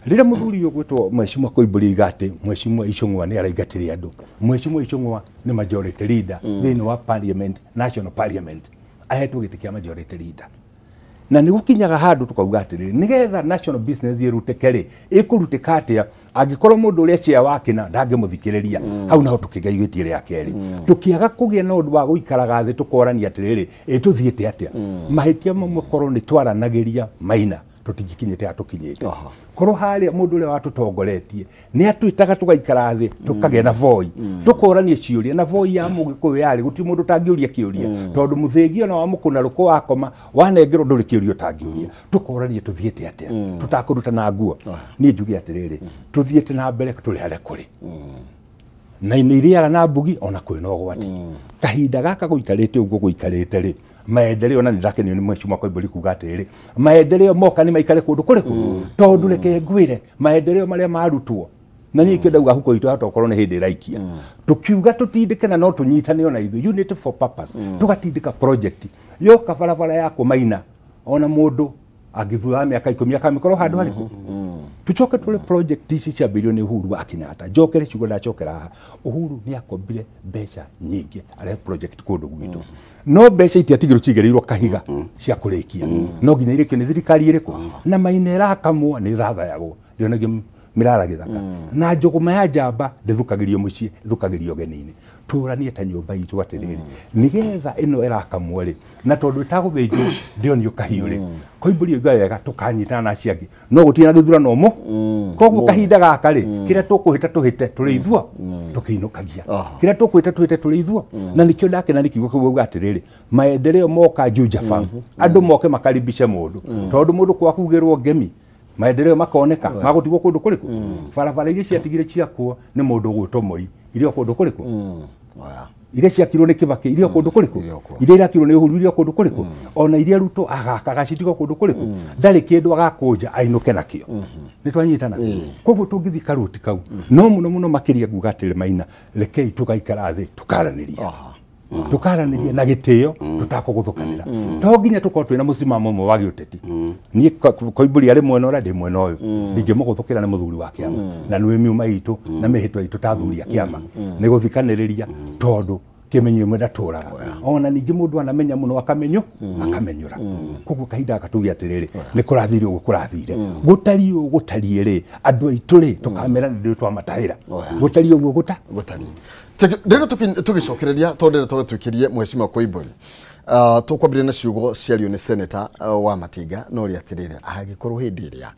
Rĩrĩa mũthuri ũyũ ũgwĩtwo Mheshimiwa Koimbũri oiga atĩ Mheshimiwa Ichung'wa nĩ araingatire andũ, Mheshimiwa Ichung'wa nĩ majority leader thĩinĩ wa parliament, national parliament, ahetwo gĩtĩ kĩa majority leader. Na nĩ gũkinyaga handũ tũkauga atĩrĩrĩ, nĩgetha national business ĩrutĩke rĩ, ĩkũrutĩka atĩa angĩkorwo mũndũ ũrĩa chair wa kĩna ndangĩmũthikĩrĩria? Hau naho tũkĩgaithĩtie rĩa kerĩ, tũkĩaga kũgĩa na ũndũ wa gũikaraga thĩ tũkorania atĩrĩrĩ, ĩtũthiĩte atĩa? Mahĩtia mamwe korwo nĩ twaranagĩria Maina, tũtingĩkinyĩte haha tũkinyĩte. Korwo harĩa mũndũ ũrĩa watũtongoretie nĩ atwĩtaga tũgaikara thĩ tũkagĩa na voi, tũkorania ciũria, na voi ya mũgĩkũyũ yarĩ gũtirĩ mũndũ ũtangĩũria kĩũria, tondũ mũthĩgi ona wa mũkũna rũkũ wakoma wanengerwo ndũrĩ kĩũria ũtangĩũria. Tũkoranie tũthiĩte atĩa tũtakũrutana nguo. Niĩ njuge atĩrĩrĩ, tũthiĩte na mbere tũrĩ harĩa kũrĩ na nĩ irĩaga na mbugi ona kwĩna ũgwati. Kahinda gaka gũikarĩte ũguo gũikarĩte rĩ, maendeleo na nĩndakenio nĩ Mheshimiwa Koimbũri kuga atĩrĩrĩ, maendeleo moka nĩ maikare kũndũ kũrĩkũ, tondũ reke ngwĩre maendeleo marĩa marutwo na niĩ kĩo ndauga huko itũ hata okorwo nĩ hĩndĩ ĩraikia tũkiuga tũtindĩke na no tũnyitane ona ithuĩ unity for purpose, tũgatindĩka project yoka barabara yakwo Maina, ona mũndũ angĩthutha wa mĩaka 10 akamĩkorwo handũ harĩkũ. Tucoke tũrĩ project ici ciambĩrĩirio nĩ Uhuru wa Kenyatta. Njokere ciugo ndacokera haha, Uhuru nĩ akombire mbeca nyingĩ arehe project kũndũ gwitũ, no mbeca itiatigirwo cigĩrĩirwo kahiga cia kũrĩkia, no nginya irĩkio nĩ thirikari ĩrĩkũ. Na Maina ĩrakamwo nĩ ĩthathayagwo, ndĩonagio mĩrara gĩthaka, na njũgũma ya njamba ndĩthukagĩrio mũciĩ, ĩthukagĩrio ũgeni-inĩ. Tũranie ta nyũmba itũ atĩrĩrĩ, nĩgetha ĩno ĩrakamwo rĩ, na tondũ ĩtagũthĩnjwo ndĩonio kahiũ rĩ, Koimbũri oiga wega tũkanyitana na acio angĩ, no gũtirĩ na gĩthurano ũmũ. Koguo kahinda gaka rĩ, kĩrĩa tũkũhĩta tũhĩte tũrĩ ithuo tũkĩinũkagia, kĩrĩa tũkũhĩta tũhĩte tũrĩ ithuo. Na nĩkĩo ndakena nĩ kiugo kĩu auga atĩrĩrĩ, maendeleo moka Juja Farm, andũ moke makaribishe mũndũ, tondũ mũndũ kwakugĩrwo ngemi maendeleo makoneka magũtigwo kũndũ kũrĩkũ. Barabara iria ciatigire ciakwo nĩ mũndũ ũgwĩtwo Moi iria kũndũ kũrĩkũ, iria ciakirwo nĩ Kibaki iria kũndũ kũrĩkũ, iria irakirwo nĩ Uhuru iria kũndũ kũrĩkũ, ona iria Ruto agakaga citigwo kũndũ kũrĩkũ, ndarĩ kĩndũ agakũnja ainũke nakĩo. Nĩ twanyitana? Koguo tũngĩthiĩ karuti kau no mũno mũno makĩria nguga atĩrĩ Maina, rekei tũgaikara thĩ tũkaranĩria, tukaranĩria na gĩtĩo tũtakũgũthũkanĩra. To nginya tũkorwo twĩna mũsimamo ũmwe wa gĩũteti. Niĩ Koimbũri arĩ mwena ũrĩa ndĩ mwena ũyũ, ndingĩmũgũthũkĩra nĩ mũthuri wa kĩama, na nĩ miuma itũ na mĩhĩtwa itũ ta athuri a kĩama nĩ gũthikanĩrĩria, tondũ kĩmenyo ĩmwe ndatũraga. Ona ningĩ mũndũ anamenya mũno akamenyo akamenyũra. Koguo kahinda gaka tuge atĩrĩrĩ, nĩ kũrathire ũguo kũrathire, gũtariĩ ũguo gũtariĩ rĩ, andũ aitũ rĩ tũkamera nĩ twamatahĩra, gũtariĩ ũguo gũtariĩ. Rĩrĩa tũgĩcokereria tondũ ndĩrenda tũgĩtuĩkĩrie Mheshimiwa Koimbũri, tũkwambĩrĩria na ciugo ciario nĩ senator wa Matinga, no rĩ atĩrĩrĩ, angĩkorwo hĩndĩ ĩrĩa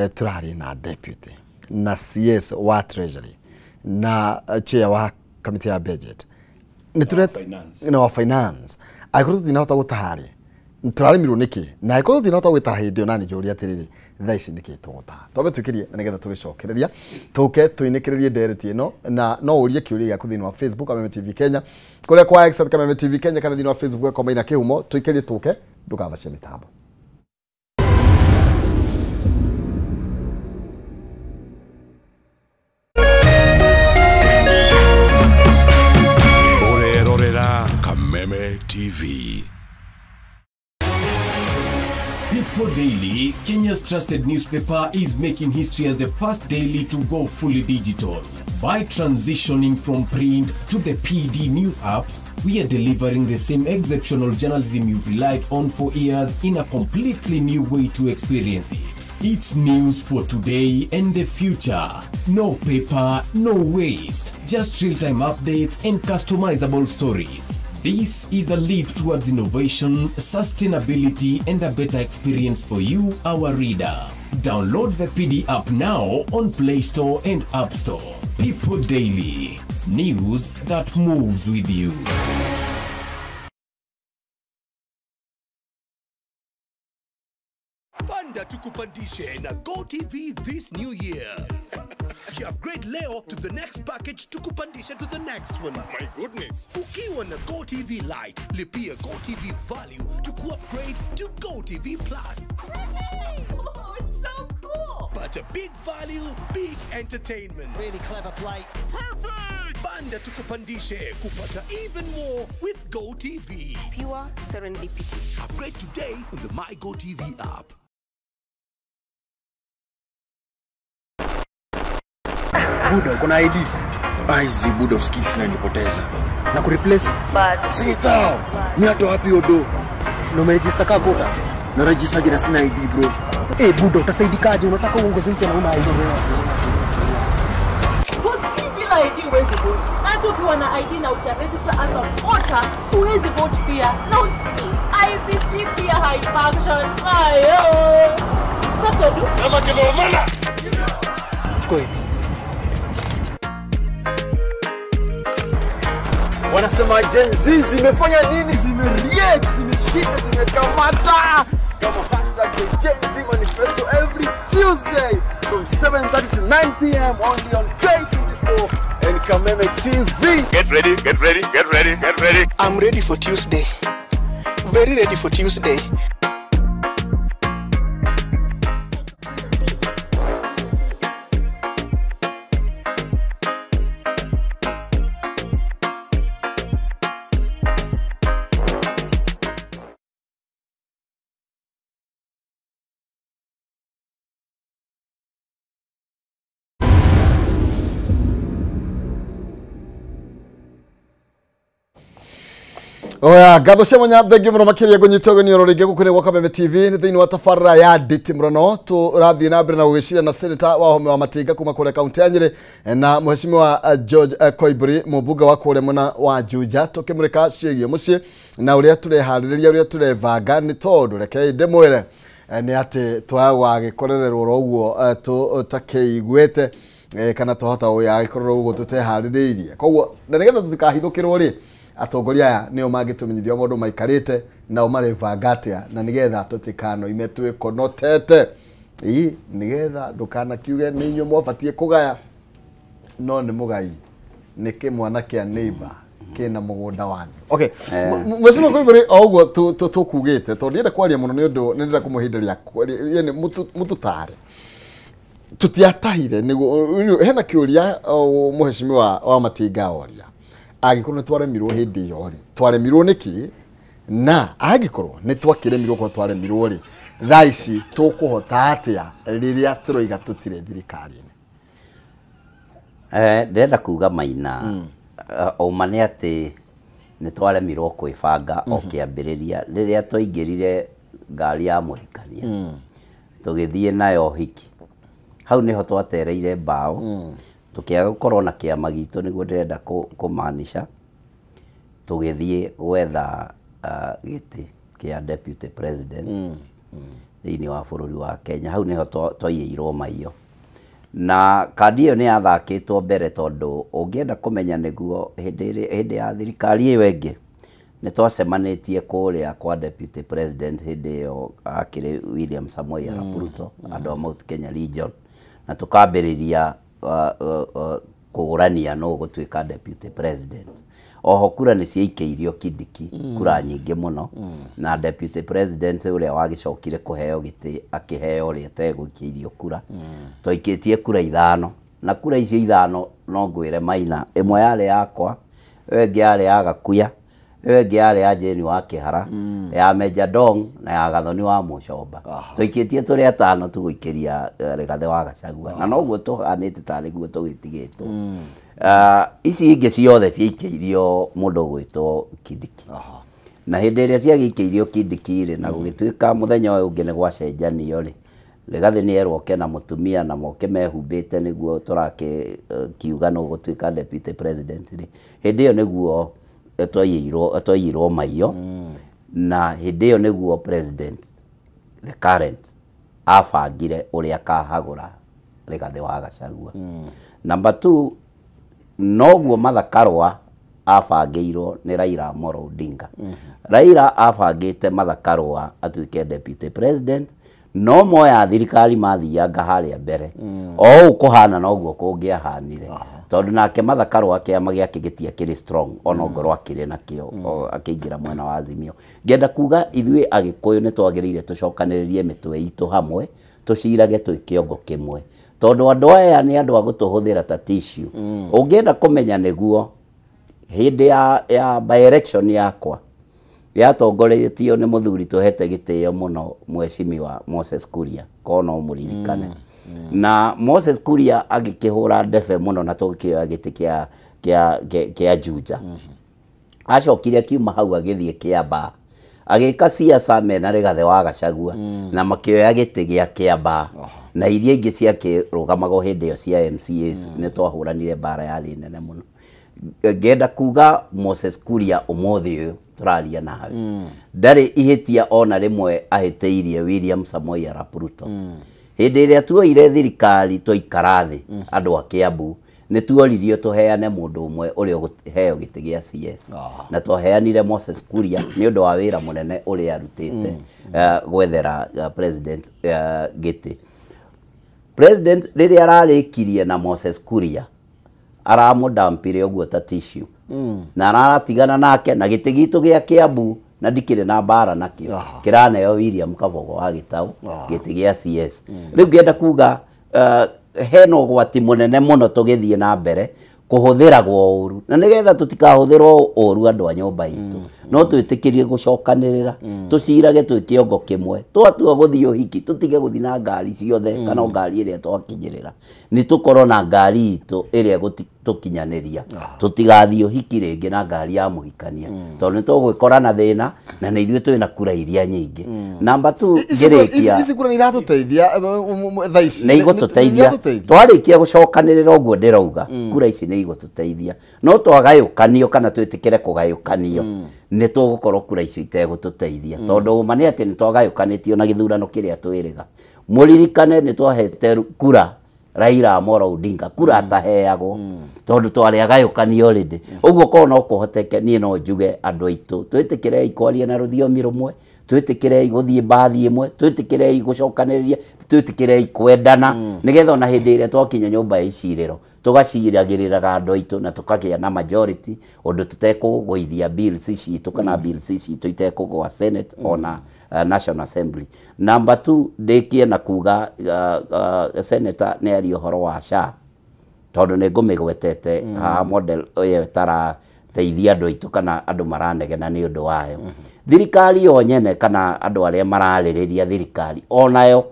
tũrarĩ na deputy na CS wa treasury na chair wa committee ya budget nĩ wa finance, angĩkorwo tũtinahota gũtaha rĩ, tũraremirwo nĩkĩ? Na angĩkorwo tũtinahota gwĩtaha hĩndĩ ĩyo, na nĩ njũria atĩrĩrĩ, thaa ici nĩkĩ tũgũtaha? Twambe twĩkĩrie na nĩgetha tũgĩcokereria tũke tũinĩkĩrĩrie ndereti ĩno, na no ũrie kĩũria gĩaku thĩinĩ wa Facebook Kameme TV Kenya, kũrĩa kwa X Kameme TV Kenya, kana thĩinĩ wa Facebook kwa Maina Kĩhumo. Tũikĩrie tũke, ndũgathacie mĩtambo. TV. People Daily, Kenya's trusted newspaper, is making history as the first daily to go fully digital. By transitioning from print to the PD News app, we are delivering the same exceptional journalism you've relied on for years in a completely new way to experience it. It's news for today and the future. No paper, no waste. Just real-time updates and customizable stories. This is a leap towards innovation, sustainability, and a better experience for you, our reader. Download the PD app now on Play Store and App Store. People Daily. News that moves with you. Panda tukupandishe na GoTV this new year. Upgrade leo to the next package tukupandishe to the next one. My goodness. Ukiwa na GoTV Lite, lipia GoTV Value to upgrade to GoTV Plus. Hey! Oh, it's so cool. But a big value, big entertainment. Really clever play. Perfect! Panda tukupandishe kupata even more with GoTV. Pure serendipity. Upgrade today on the My GoTV app. Buda, uko na ID? Aizi Buda, usikii sina nipoteza. Na kureplace? Sita. Mimi hata wapi odo? Na umeregister kama voter? Na register jina sina ID bro. Eh Buda, utasaidikaje? Unataka uongozi mtu na una ID. Usikii bila ID huwezi vote. Hata ukiwa na ID na uta-register as a voter, huwezi vote pia. Na usikii IEBC pia haifunction. Ayo. Sasa tu. Sema kimeumana. Chukua hii. Wanasema Gen Z zimefanya nini? Zimereact, zimeshika, zimekamata. Kama hashtag the Gen Z Manifesto every Tuesday from 7:30 to 9 p.m. only on K24 and Kameme TV. Get ready, get ready, get ready, get ready. I'm ready for Tuesday. Very ready for Tuesday. Oya, ngatho cia mwanya thengiũ mũno makĩria ngũnyita ũgeni oro rĩngĩ gũkũ nĩ gwa Kameme TV nĩ thĩinĩ wa tabarĩra ya Nditi Mũrono. Tũrathiĩ na mbere na gũgĩciria na Senator Wahome wa Matinga kuma kũrĩa kaunti ya Nyĩrĩ na Mheshimiwa George Koimburi mũmbunge wa kũrĩa mwena wa Juja, tũkĩmũrĩka ciĩgiĩ mũciĩ na ũrĩa tũreharĩrĩria ũrĩa tũrebanga, nĩ tondũ rekei ndĩmwĩre nĩ atĩ twagagĩkorererwo oro ũguo tũtakĩiguĩte kana twahota gũgagĩkorerwo ũguo tũteharĩrĩirie. Koguo na nĩgetha tũtikahithũkĩrwo rĩ, atongoria aya nĩo mangĩtũmenyithia maũndũ maikarĩte nao marebanga atĩa na nĩgetha tũtikanoime twĩkonotete. Ĩ nĩgetha ndũkanakiuge nĩ inyuĩ mwabatiĩ kũgaya, no nĩ mũgai nĩ kĩmwana kĩa neighbor kĩna mũgũnda wanyu. Okay, Mheshimiwa Koimburi, o ũguo tũkugĩte tondũ ndienda kwaria mũno nĩ ũndũ nĩ ndĩrenda kũmũhĩndĩria mũtũtare tũtiatahire nĩguo hena kĩũria Mheshimiwa wa Matinga oria angĩkorwo nĩ twaremirwo hĩndĩ ĩyo rĩ, twaremirwo nĩkĩ, na angĩkorwo nĩ twakĩremirwo kwa twaremirwo rĩ, thaa ici tũkũhota atĩa rĩrĩa tũroiga tũtirĩ thirikari-inĩ? Ndĩrenda kuga Maina, ũma nĩ atĩ nĩ twaremirwo kwĩbanga o kĩambĩrĩria rĩrĩa twaingĩrire ngari ya mũhikania tũgĩthiĩ nayo hiki, hau nĩho twatereire mbaũ tukiaga gukorwo na kiama gitu niguo ndirenda kumaanisha tugithie gwetha giti kia deputy president thiini wa bururi wa Kenya. Hau niho twaiyĩirwo maiyo na kandi ĩyo nĩ yathakĩtwo mbere tondu ũngĩenda kũmenya nĩguo hĩndĩ ya thirikari ĩyo ĩngĩ nĩ twacemanĩtie kũrĩa kwa deputy president hĩndĩ ĩyo akĩrĩ William Samoei Arap Ruto andũ a Mount Kenya region, na tũkambĩrĩria kũgũrania no gũtuĩka deputy president. Oho kura nĩ ciaikĩirio Kindiki kura nyingĩ mũno na deputy president ũrĩa wagĩcokire kũheo gĩtĩ akĩheo ũrĩa ategũikĩirio kura. Twaikĩtie kura ithano na kura icio ithano no ngwĩre Maina, ĩmwe yarĩ yakwa, ĩyo ĩngĩ yarĩ ya Gakuya, Ĩyo ĩngĩ yarĩ ya Jane wa Kĩhara, ya Meja Dong na ya Gathoni wa Mũcomba. Tũikĩtie tũrĩ atano tũgũikĩria Rigathĩ wa Gachagua, na noguo tũhanĩte tarĩ guo tũgĩtigĩtwo. Ici ingĩ ciothe ciaikĩirio mũndũ ũgwĩtwo Kindiki. Na hĩndĩ ĩrĩa ciagĩikĩirio Kindiki rĩ, na gũgĩtuĩka mũthenya ũyũ ũngĩ nĩ gwacenjanio rĩ, Rigathĩ nĩ erwo oke na mũtumia na moke mehumbĩte nĩguo tũrakiuga nũ gũtuĩka deputy president rĩ, hĩndĩ ĩyo nĩguo twaiyĩirwo maiyo. Na hĩndĩ ĩyo nĩguo president the current abangire ũrĩa akahagũra Rigathĩ wa Gachagua. Number 2, noguo Martha Karua abangĩirwo nĩ Raila Amolo Odinga. Raila abangĩte Martha Karua atuĩke deputy president, no moya thirikari mathianga harĩa mbere. O ũũ kũhana noguo kũngĩahanire, tondũ nake Martha Karua kĩama gĩake gĩtiakĩrĩ strong ona ongorwo akĩrĩ nakĩo akĩingĩra mwena wa Azimio. Ngenda kuga ithuĩ Agĩkũyũ nĩ twagĩrĩire tũcokanĩrĩrie mĩtwe itũ hamwe, tũcirage twĩ kĩongo kĩmwe, tondũ andũ aya nĩ andũ a gũtũhũthĩra ta tissue. Ũngĩenda kũmenya nĩguo, hĩndĩ ya by election yakwa yatongoretio nĩ mũthuri tũhete gĩtĩo mũno, mheshimiwa Moses Kuria, korwo no mũririkane. Na Moses Kuria agĩkĩhũra ndebe mũno na tũgĩkĩoya gĩtĩ kĩa Juja. Acokire akiuma hau agĩthiĩ Kĩambaa, agĩka siasa mena Rigathĩ wa Gachagua, na makĩoya gĩtĩ gĩa Kĩambaa. Na iria ingĩ ciakĩrũgamagwo hĩndĩ ĩyo cia MCAs, nĩ twahũranire mbara yarĩ nene mũno. Ngenda kuga Moses Kuria ũmũthĩ ũyũ tũraria nawe, ndarĩ ihĩtia ona rĩmwe ahĩtĩirie William Samoei Arap Ruto. Hĩndĩ ĩrĩa tuoire thirikari twaikara thĩ andũ a Kiambu, nĩ tuoririo tũheane mũndũ ũmwe ũrĩa ũkũheo gĩtĩ gĩa CS, na twaheanire Moses Kuria nĩ ũndũ wa wĩra mũnene ũrĩa arutĩte gwethera president gĩtĩ. President rĩrĩa ararĩkirie na Moses Kuria, aramũdampire ũguo ta tissue, na aratigana nake na gĩtĩ gitũ gĩa Kiambu, na ndikĩrĩ na mbara nakĩo, kĩraneo William Kabogo wa Gĩtaũ gĩtĩ gĩa CS. Rĩu ngenda kuga hena ũgwati mũnene mũno tũgĩthiĩ na mbere kũhũthĩragwo ũru, na nĩgetha tũtikahũthĩrwo ũru andũ a nyũmba itũ, no twĩtĩkĩrie gũcokanĩrĩra, tũcirage twĩ kĩongo kĩmwe. Twatua gũthiĩ ũhiki, tũtige gũthiĩ na ngari ciothe kana ngari ĩrĩa twakinyĩrĩra, nĩ tũkorwo na ngari itũ ĩrĩa ĩgũtũkinyanĩria. Tũtigathiĩ ũhiki rĩngĩ na ngari ya mũhikania, tondũ nĩ tũgwĩkora na thĩna, na nĩ ithuĩ twĩna kura iria nyingĩ. Number 2, ngĩrĩkia, ici kura nĩ iratũteithia thaa ici? Nĩ igũtũteithia. Twarĩkia gũcokanĩrĩra ũguo ndĩrauga, kura ici nĩ igũtũteithia. No twagayũkanio kana twĩtĩkĩre kũgayũkanio, nĩ tũgũkorwo kura icio itegũtũteithia, tondũ ũma nĩ atĩ nĩ twagayũkanĩtio na gĩthurano kĩrĩa twĩrĩga. Mũririkane nĩ twahete kura Raila Amolo Odinga, kura ataheagwo, tondũ twarĩ agayũkanio already. Ũguo korwo no kũhoteke, niĩ no njuge andũ aitũ twĩtĩkĩrei kwaria na rũthiomi rũmwe, twĩtĩkĩrei gũthiĩ mbathi ĩmwe, twĩtĩkĩrei gũcokanĩrĩria, twĩtĩkĩrei kwendana, nĩgetha ona hĩndĩ ĩrĩa twakinya nyũmba ya icirĩro tũgaciragĩrĩraga andũ aitũ na tũkagĩa na majority, ũndũ tũtekũgũithia bills citũ kana bills citũ itekũgũa Senate ona National Assembly. Number 2, ndĩkie na kuga senator nĩ aria ũhoro wa SHA, tondũ nĩ ngũmĩgwetete haha model ĩyo ĩtarateithia andũ aitũ kana andũ maranegena nĩ ũndũ wayo. Thirikari yo nyene kana andũ arĩa mararĩrĩria thirikari onayo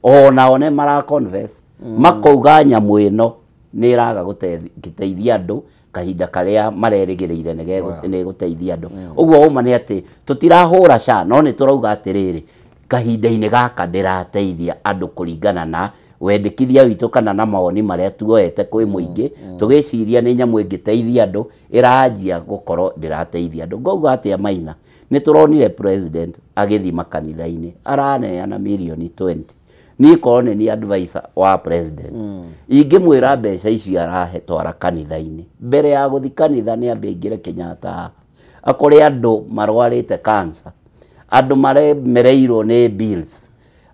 onao nĩ mara confess, makauga nyamũ ĩno nĩ ĩraga gũteithia andũ kahinda karĩa marerĩgĩrĩire nĩ gũteithia andũ. Ũguo ũma nĩ atĩ tũtirahũra SHA, no nĩ tũrauga atĩrĩrĩ, kahinda-inĩ gaka ndĩrateithia andũ kũringana na wendekithia witũ kana na mawoni marĩa tuoete kwĩ mũingĩ, tũgĩciria nĩ nyamũ ĩngĩteithia andũ, ĩranjia gũkorwo ndĩrateithia andũ. Ngauga atĩa Maina, nĩ tũronire president agĩthiĩ makanitha-inĩ araneana mirioni 20. Niĩ korwo nĩ niĩ advisor wa president, ingĩmwĩra mbeca icio arahetwara kanitha-inĩ, mbere ya gũthiĩ kanitha nĩ ambe aingĩre Kenyatta, akore andũ marwarĩte cancer, andũ maremereirwo nĩ bills,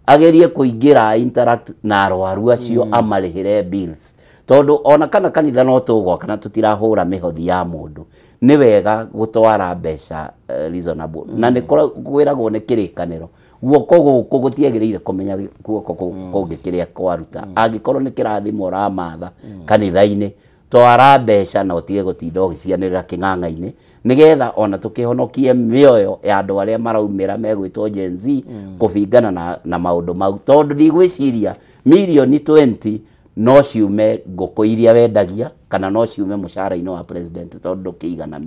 agerie kũingĩra interact na arwaru acio, amarĩhĩre bills, tondũ ona kana kanitha no tũgwaka na tũtirahũra mĩhothi ya mũndũ, nĩ wega gũtwara mbeca reasonable. Na nĩ kwĩragwo nĩ kĩrĩkanĩro, guoko gũkũ gũtiagĩrĩire kũmenya guoko kũngĩ kĩrĩa kwaruta. Angĩkorwo nĩ kĩrathimo ũramatha kanitha-inĩ, Twara mbeca na ũtige gũtinda ũgĩcianĩrĩra kĩng'ang'a-inĩ nĩgetha ona tũkĩhonokie mĩoyo ya andũ arĩa maraumĩra megwĩtwo Gen Z kũbingana na maũndũ mau, tondũ ndigwĩciria mirioni 20 no ciume ngũkũ iria wendagia kana no ciume mũcara-inĩ wa president, tondũ ndũkĩigana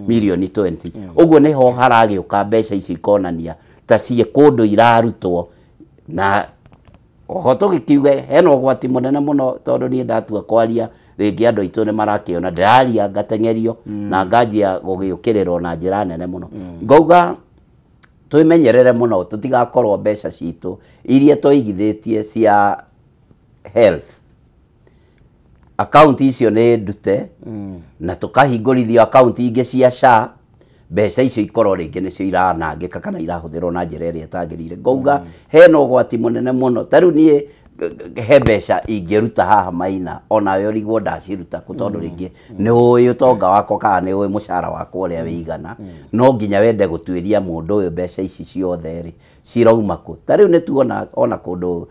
mirioni 20. Ũguo nĩho haragĩũka mbeca ici ikonania ta ciĩ kũndũ irarutwo, na oho tũgĩkiuge hena ũgwati mũnene mũno, tondũ niĩ ndatua kwaria rĩngĩ andũ aitũ nĩ marakĩona ndĩraria ngateng'erio na nganjia gũgĩũkĩrĩrwo na njĩra nene mũno. Ngauga twĩmenyerere mũno tũtigakorwo mbeca citũ iria twaigithĩtie cia health akaunti icio nĩ ndute na tũkahingũrithio akaunti ingĩ cia SHA, mbeca icio ikorwo rĩngĩ nĩcio iranangĩka kana irahũthĩrwo na njĩra ĩrĩa ĩtagĩrĩire. Ngauga hena ũgwati mũnene mũno. Ta rĩu niĩ he mbeca ingĩruta haha Maina onawe ũrigwo ndaciruta kũ, tondũ rĩngĩ nĩ ũĩ ũtonga wakwa kana nĩ ũĩ mũcara wakwa ũrĩa wĩigana, no nginya wende gũtuĩria mũndũ ũyũ mbeca ici ciothe rĩ cirauma kũ. Ta rĩu nĩ tuona ona kũndũ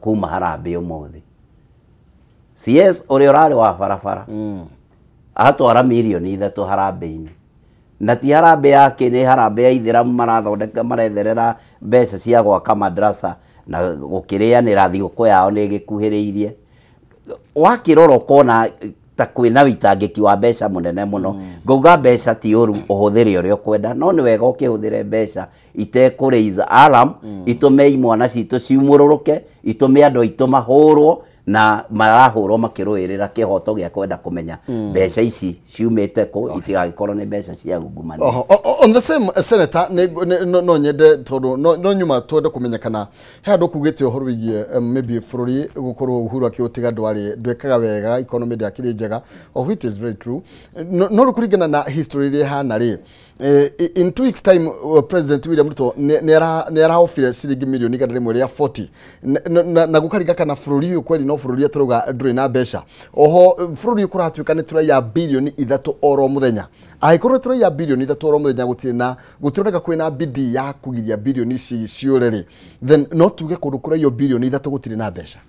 kuma harambĩ ũmũthĩ CS ũrĩa ũrarĩ wa barabara atwara mirioni 3 harambĩ-inĩ, na ti harambĩ yake, nĩ harambĩ ya ithĩramu marathondeka maretherera mbeca cia gwaka madrasa na gũkĩrĩanĩra thigũkũ yao nĩ ĩgĩkuhĩrĩirie. Wakĩrora ũkona ta kwĩna wĩitangĩki wa mbeca mũnene mũno. Ngauga mbeca ti ũru ũhũthĩre ũrĩa ũkwenda, no nĩ wega ũkĩhũthĩre mbeca itekũ raise alarm, itũme imwana citũ ciumũrũrũke, itũme andũ aitũ mahũrwo na marahũrwo makĩrũĩrĩra kĩhoto gĩa kwenda kũmenya mbeca ici ciumĩte kũ, itigagĩkorwo nĩ mbeca cia ungumania. On the same senator, no nyende tondũ no nyuma twende kũmenya kana he andũ kugĩte ũhoro wĩgiĩ maybe bũrũri gũkorwo Uhuru akĩũtiga ndwarĩ ndwekaga wega, economy ndĩakĩrĩ njega, of which is very true. No kũringana na history ĩrĩa ĩhana rĩ, in 2 weeks time President William Ruto nĩ araofire ciringi mirioni 140 na gũkaringa kana bũrũri ũyũ kweli no bũrũri atũrauga ndũrĩ na mbeca. Oho bũrũri ũyũ kũratuĩka nĩ tũraiya bilioni 3 oro mũthenya. Angĩkorwo tũraiya bilioni 3 oro mũthenya gũtirĩ na gũtironeka kwĩna bidii ya kũgiria bilioni ici ciũre rĩ, then no tuge kũndũ kũraiywo bilioni 3 gũtirĩ na mbeca.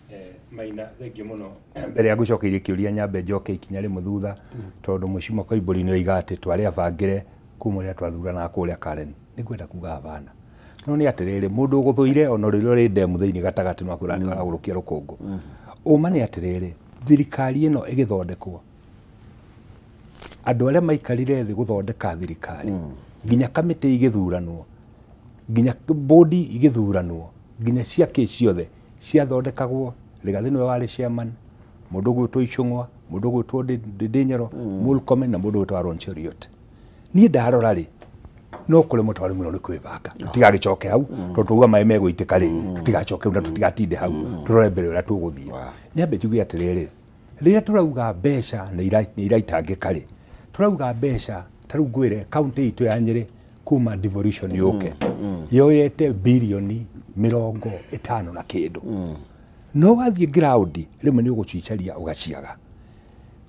Maina, thengiũ mũno. Mbere ya gũcokeria kĩũria nyambe njoke ikinya rĩmwe thutha, tondũ Mheshimiwa Koimbũri nĩ oiga atĩ twarĩ abangĩre kuma ũrĩa twathuranaga kũrĩa Karen. Nĩ ngwenda kuga hapana. No nĩ atĩrĩrĩ, mũndũ ũgũthũire ona rĩrĩa ũrĩ ndemu thĩinĩ gatagatĩ no akwĩra nĩ aragũrũkia rũkũngũ. Ũma nĩ atĩrĩrĩ, thirikari ĩno ĩgĩthondekwo, andũ arĩa maikarire thĩ gũthondeka thirikari, nginya kamĩtĩ igĩthuranwo, nginya bodi igĩthuranwo, nginya ciakĩ ciothe ciathondekagwo. Rigathi nĩwe warĩ chairman, mũndũ ũgwĩtwo Ichung'wa, mũndũ ũgwĩtwo Ndĩnyero, Murkomen na mũndũ ũgwĩtwo Aaron Cheruiyot. Niĩ ndarora rĩ, no kũremwo twaremwo nĩ kwĩbanga, tũtigagĩcoke hau, tondũ twauga maĩ megũitĩka rĩ, tũtigacoke hau na tũtigatinde hau, tũrore mbere ũrĩa tũgũthiĩ. Nyambe njuge atĩrĩrĩ, rĩrĩa tũrauga mbeca nĩ iraitangĩka rĩ, tũrauga mbeca ta rĩu ngwĩre kaunti itũ ya Nyĩrĩ kuma devolution yũke yoyete bilioni 50 na kĩndũ. No wathiĩ ground rĩmwe nĩ ũgũcicaria ũgaciaga.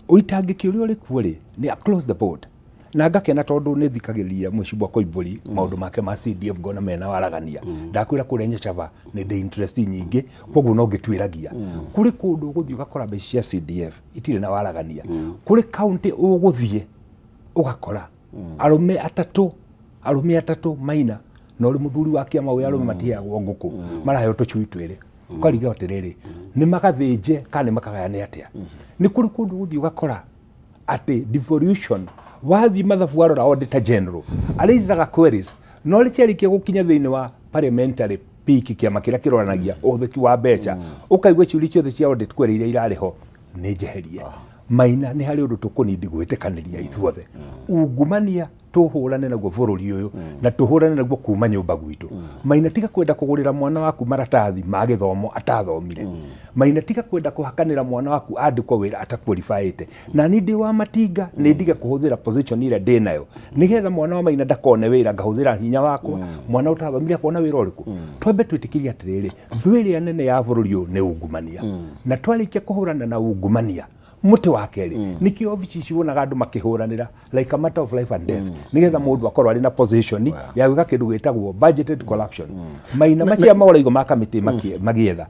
Ũitangĩki ũrĩa ũrĩ kuo rĩ, nĩ across the board. Na ngakena tondũ nĩ thikagĩrĩria Mheshimiwa Koimbũri maũndũ make ma CDF ngona mena waragania. Ndakwĩra kũrĩa Nyachava nĩ ndĩ interest nyingĩ, koguo no ngĩtuĩragia. Kũrĩ kũndũ ũgũthiĩ ũgakora mbeca cia CDF itirĩ na waragania. Kũrĩ kaunti ũgũthiĩ ũgakora arũme atatũ Maina, na ũrĩ mũthuri wa kĩama ũyũ arũme matiheagwo ngũkũ, maraheo tũcui twĩrĩ. Ũkariga atĩrĩrĩ, nĩ magathĩnje kana nĩ makagayane atĩa? Nĩ kũrĩ kũndũ ũgũthiĩ ũgakora atĩ devolution wathiĩ mathabu warora auditor general araisaga queries, no rĩciarĩkia gũkinya thĩinĩ wa parliamentary peak kĩama kĩrĩa kĩroranagia ũhũthĩki wa mbeca, ũkaigua ciũria ciothe cia audit query iria irarĩ ho nĩ njeherie. Maina, nĩ harĩ ũndũ tũkũnindi gwĩtĩkanĩria ithuothe. Ungumania tũhũrane naguo bũrũri ũyũ na tũhũrane naguo kuma nyũmba gwitũ. Maina, tiga kwenda kũgũrĩra mwana waku maratathi ma gĩthomo atathomire. Maina, tiga kwenda kũhakanĩra mwana waku andĩkwo wĩra ataqualifyĩte. Na niĩ ndĩ wa matinga nĩ ndige kũhũthĩra position ĩrĩa ndĩ nayo nĩgetha mwana wa Maina ndakone wĩra ngahũthĩra hinya wakwa, mwana ũtathomire akona wĩra ũrĩkũ. Twambe twĩtĩkĩrie atĩrĩrĩ, thũ ĩrĩa nene ya bũrũri ũyũ nĩ ungumania, na twarĩkia kũhũrana na ungumania Mũtĩ wa kerĩ nĩkĩo obici ici wonaga andũ makĩhũranĩra like a matter of life and death, nĩgetha mũndũ akorwo arĩ na position ya gwĩka kĩndũ gĩtagwo budgeted corruption. Maina macia maũraigo ma kamĩtĩ magĩetha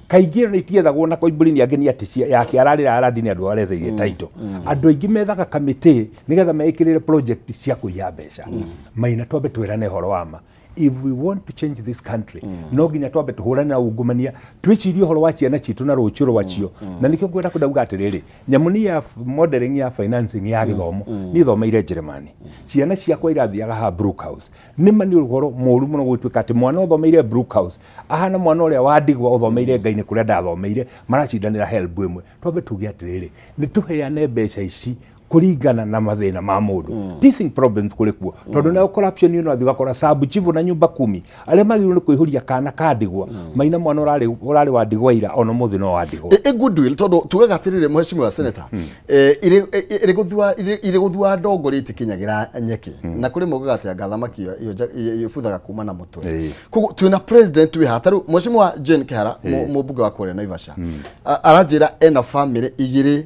kaingĩ nĩ itiethagwo na Koimbũri nĩ angĩ nĩ atĩ yake ararĩra arandi nĩ andũ aretheire title. Andũ aingĩ methaga kamĩtĩ nĩgetha meĩkĩrĩre project cia kũiya mbeca. Maina twambe twĩrane ũhoro wa ma. If we want to change this country, no nginya twambe tũhũrane na ungumania, twĩcirie ũhoro wa ciana citũ na rũciũ rwacio. Na nĩkĩo ngwenda kũndauga atĩrĩrĩ, nyamũ nĩ ya modeling ya financing ya gĩthomo, niĩ thomeire Jeremani, ciana ciakwa irathiaga ha Brookhouse. Nĩma nĩ ũhoro mũru mũno gũtuĩka atĩ mwana ũthomeire Brookhouse ahana mwana ũrĩa wa ndigwa ũthomeire Ngai-inĩ kũrĩa ndathomeire, maracindanĩra HELB ĩmwe. Twambe tuge atĩrĩrĩ, nĩ tũheane mbeca ici kũringana na mathĩna ma mũndũ. Teething problems kũrĩ kuo, tondũ nayo corruption ĩno athiĩ ũgakora sub chief na nyũmba kumi arĩa magĩrĩirwo nĩ kũihũria kana ka ndigwa. Maina mwana ũrarĩ wa ndigwa ira ona mũthĩ no wa ndigwa. Goodwill tondũ tugaga atĩrĩrĩ, mheshimiwa senator, irĩ gũthua ndongoria itikinyagĩra nyeki, na kũrĩ maugaga atĩ anga thamaki ĩbuthaga kuma na mũtwe. Koguo twĩna president wĩ haha, tarĩu mheshimiwa Jane Kihara, mũmbunge wa kũrĩa Naivasha, aranjĩra ena famĩlĩ igĩrĩ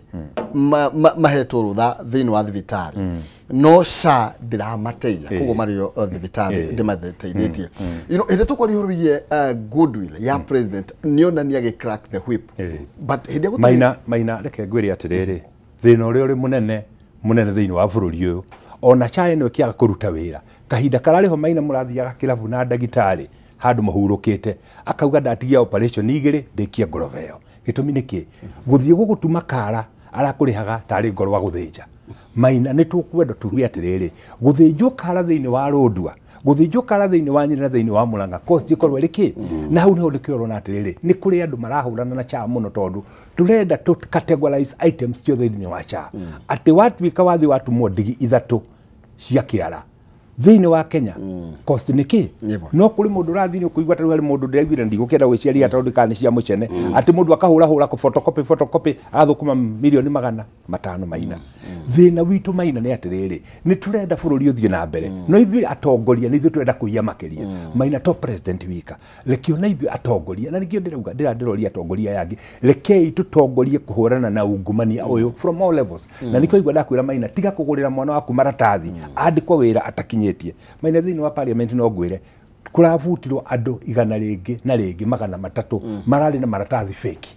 mahetwo rũtha thĩinĩ wa thibitarĩ, no SHA ndĩramateithia, koguo marĩ o thibitarĩ ndĩmateithĩtie. You know, hĩndĩ tũkwaria ũhoro wĩgiĩ goodwill ya president, nĩonania gĩ crack the whip, but hĩndĩ ĩrĩa Maina reke ngwĩre atĩrĩrĩ, thĩna ũrĩa ũrĩ mũnene mũnene thĩinĩ wa bũrũri ũyũ, ona SHA ĩno ĩkĩaga kũruta wĩra kahinda kararĩho, Maina mũrathiaga kĩrabu na ndagĩtarĩ handũ mahurũkĩte akauga ndatigia operation igĩrĩ ndĩkie ngoroba ĩyo. Gĩtũmi nĩ kĩ? Gũthiĩ gũgũtuma kara arakũrĩhaga tarĩ ngoro wa gũthĩnja. Maina nĩ tũkwenda tuge atĩrĩrĩ, gũthĩnjwo kara thĩinĩ wa Rũndua, gũthĩnjwo kara thĩinĩ wa Nyĩrĩ na thĩinĩ wa Mũrang'a cost ĩkorwo ĩrĩ kĩ? Na hau nĩho nĩkĩo ũrona atĩrĩrĩ, nĩ kũrĩ andũ marahũrana na SHA mũno, tondũ tũrenda tũ categorize items ciothe thĩinĩ wa SHA, atĩ watuĩka wathiĩ watumwo ndigi ithatũ cia kĩara thĩinĩ wa Kenya cost nĩ kĩ? No kũrĩ mũndũ ũrathiĩ nĩ ũkũigua tarĩu harĩ mũndũ ndĩraiguire ndigũkĩenda gwĩciaria tondũ kana nĩ cia mũcene, atĩ mũndũ akahũra hũra photocopy agathũkũma mirioni 500. Maina thĩna witũ Maina nĩ atĩrĩrĩ, nĩ tũrenda bũrũri ũthiĩ na mbere, no ithuĩ atongoria nĩ ithuĩ tũrenda kũiya makĩria. Maina to president wika, reke ona ithuĩ atongoria, na nĩkĩo ndĩrauga ndĩroria atongoria aya angĩ, rekei tũtongorie kũhũrana na ungumania ũyũ from all levels. Na nĩkĩo igua ndakwĩra Maina, tiga kũgũrĩra mwana waku maratathi andĩkwo wĩra atakinyĩtie. Maina thĩinĩ wa parliament no ngwĩre kũrabutirwo andũ 100 rĩngĩ na rĩngĩ 300 mararĩ na maratathi fake,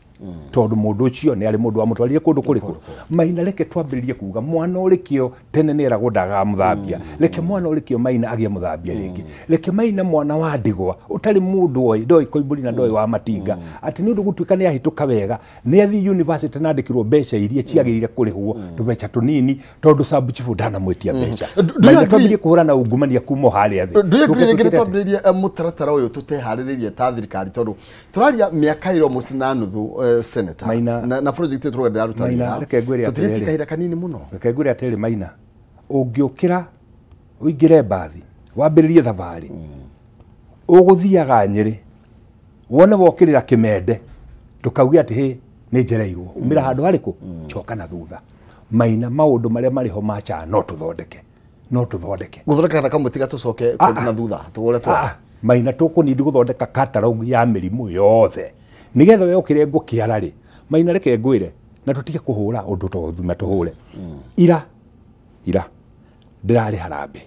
tondũ mũndũ ũcio nĩ arĩ mũndũ wamũtwarire kũndũ kũrĩkũ. Maina reke twambĩrĩrie kuga mwana ũrĩ kĩo tene nĩ eragwo ndagaga mũthambia, reke mwana ũrĩ kĩo Maina agĩe mũthambia rĩngĩ, reke Maina mwana wa ndigwa ũtarĩ mũndũ oĩ ndoĩ Koimbũri na ndoĩ wa Matinga, atĩ nĩ ũndũ gũtuĩka nĩ ahĩtũka wega nĩ athiĩ university na andĩkĩrwo mbeca iria ciagĩrĩire kũrĩhwo tũbeca tũnini, tondũ sub chief ndanamwĩtia mbeca. Maina twambĩrĩrie kũhũrana ungumania kuma o harĩa thĩ. Do you agree rĩngĩ twambĩrĩrie mũtaratara ũyũ tũteharĩrĩirie ta thirikari, tondũ tũraria mĩaka ĩro mũci na nuthu, senator, na project ĩyo tũrenda yaruta wĩra tũtigĩtie kahinda kanini mũno. Reke ngwĩre atĩrĩrĩ Maina, ũngĩũkĩra ũingĩre mbathi wambĩrĩrie thabarĩ, ũgũthiaga Nyĩrĩ wone wokĩrĩra Kĩmende, ndũkauge atĩ hĩ nĩ njereirwo, umĩra handũ harĩkũ, coka na thutha. Maina maũndũ marĩa marĩ ho ma SHA no tũthondeke, no tũthondeke gũthondeka na kamwe, tiga tũcoke kũndũ na thutha tũgũre twa Maina tũkũnindi gũthondeka catalog ya mĩrimũ yothe nĩgetha we ũkĩrengwo kĩara rĩ. Maina reke ngwĩre na tũtige kũhũra ũndũ tũthuma tũhũre. Ira ndĩrarĩ harambĩ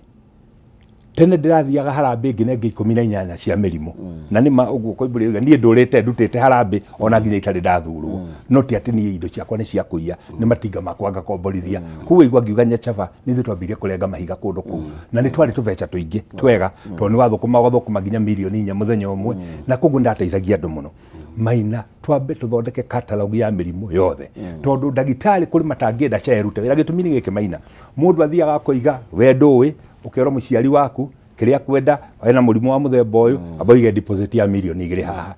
tene, ndĩrathiaga harambĩ nginengi 18 cia mĩrimũ, na nĩ ma ũguo Koimbũri auga niĩ ndũrĩte ndutĩte harambĩ ona nginya itarĩ ndathurwo, no ti atĩ niĩ indo ciakwa nĩ cia kũiya, nĩ matinga makwa ngakomborithia. Koguo igua ngiuga Nyachava nĩ ithuĩ twambire kũrenga mahiga kũndũ kũu, na nĩ twarĩ tũbeca tũingĩ twega, tondũ nĩ wathũkũma ũgathũkũma nginya mirioni 4 mũthenya ũmwe, na koguo ndateithagia andũ mũno. Maina twambe tũthondeke catalog ya mĩrimũ yothe, tondũ ndagĩtarĩ kũrĩ matangĩenda SHA ĩrute wĩra. Gĩtũmi nĩ gĩkĩ Maina, mũndũ athiaga akoiga we ndũĩ, ũkerwo mũciari waku kĩrĩa kwenda ena mũrimũ wa mũthemba ũyũ, amba ũige deposit ya mirioni 2 haha.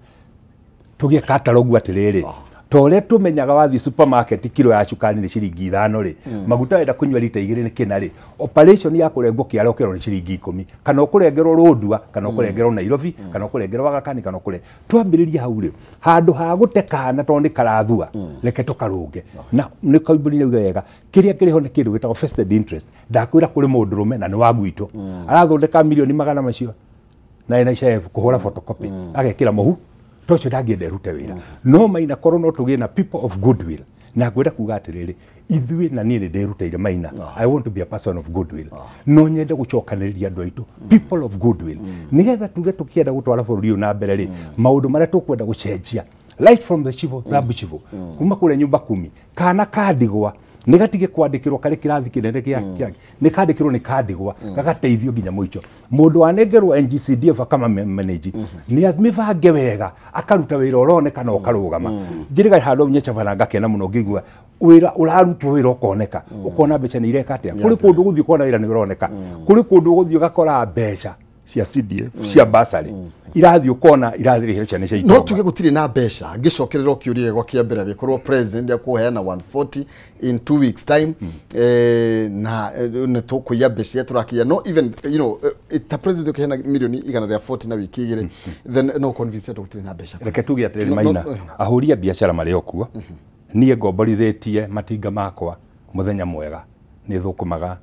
Tũgĩe catalog atĩrĩrĩ, ta ũrĩa tũmenyaga wathiĩ supermarket kiro ya cukari nĩ ciringi 5 rĩ, maguta wenda kũnyua rita 2 nĩ kĩna rĩ, operation ya kũrengwo kĩara ũkerwo nĩ ciringi 10, kana ũkũrengerwo Rũndua, kana ũkũrengerwo Nairobi, kana ũkũrengerwo Aga Khan, kana ũkũre. Twambĩrĩrie hau rĩ, handũ ha gũte kana tondũ nĩ karathua, reke tũkarũnge. Na nĩ Koimbũri nĩ auga wega, kĩrĩa kĩrĩ ho nĩ kĩndũ gĩtagwo vested interest. Ndakwĩra kũrĩ mũndũrũme na nĩ wa gwitũ, arathondeka mirioni 100 macio na NHIF kũhũra photocopy, agekĩra mũhu tocio ndangĩenda ĩrute wĩra. No Maina korwo no tũgĩe na people of goodwill, Na ngwenda kuga atiriri, ithuĩ na niĩ nĩ ndĩrutĩire Maina. I want to be a person of goodwill. No nyende gũcokanĩrĩria andũ aitũ, people of goodwill, nĩgetha tuge tũkĩenda gũtwara bũrũri ũyũ na mbere rĩ, maũndũ marĩa tũkwenda gũcenjia right from the chief of sub chief, kuma kũrĩa nyũmba kumi kana kandigwa nĩ gatige kwandĩkĩrwo karĩ kĩrathi kĩnene gĩa nĩ kandĩkĩrwo nĩ kandigwa gagateithio nginya mũico. Mũndũ wanengerwo NGCDF akama manage nĩ amĩbange wega akaruta wĩra ũroneka na ũkarũgama. Njĩrĩga handũ nyecabana ngakena mũno ngĩigua wĩra ũrarutwo wĩra ũkoneka, ũkona mbeca nĩ ireka atĩa. Kũrĩ kũndũ gũthiĩ ũkona wĩra nĩ ũroneka, kũrĩ kũndũ ũgũthiĩ ũgakora mbeca cia CDF cia basari irathiĩ ũkona irathirĩhĩra ciana cia itonga. No tuge gũtirĩ na mbeca. Ngĩcokerera kĩũria gĩakwa kĩa mbere gĩkorwo president akũheana 140 in 2 weeks time, na nĩ tũkũiya mbeca iria tũrakĩiya. No even you know ta president ũkĩheana milioni 140 na wiki igĩrĩ, then no convince andũ gũtirĩ na mbeca. Reke tuge atĩrĩrĩ Maina, ahũri a biacara marĩ o kuo. Niĩ ngomborithĩtie matinga makwa mũthenya mwega nĩ thũkũmaga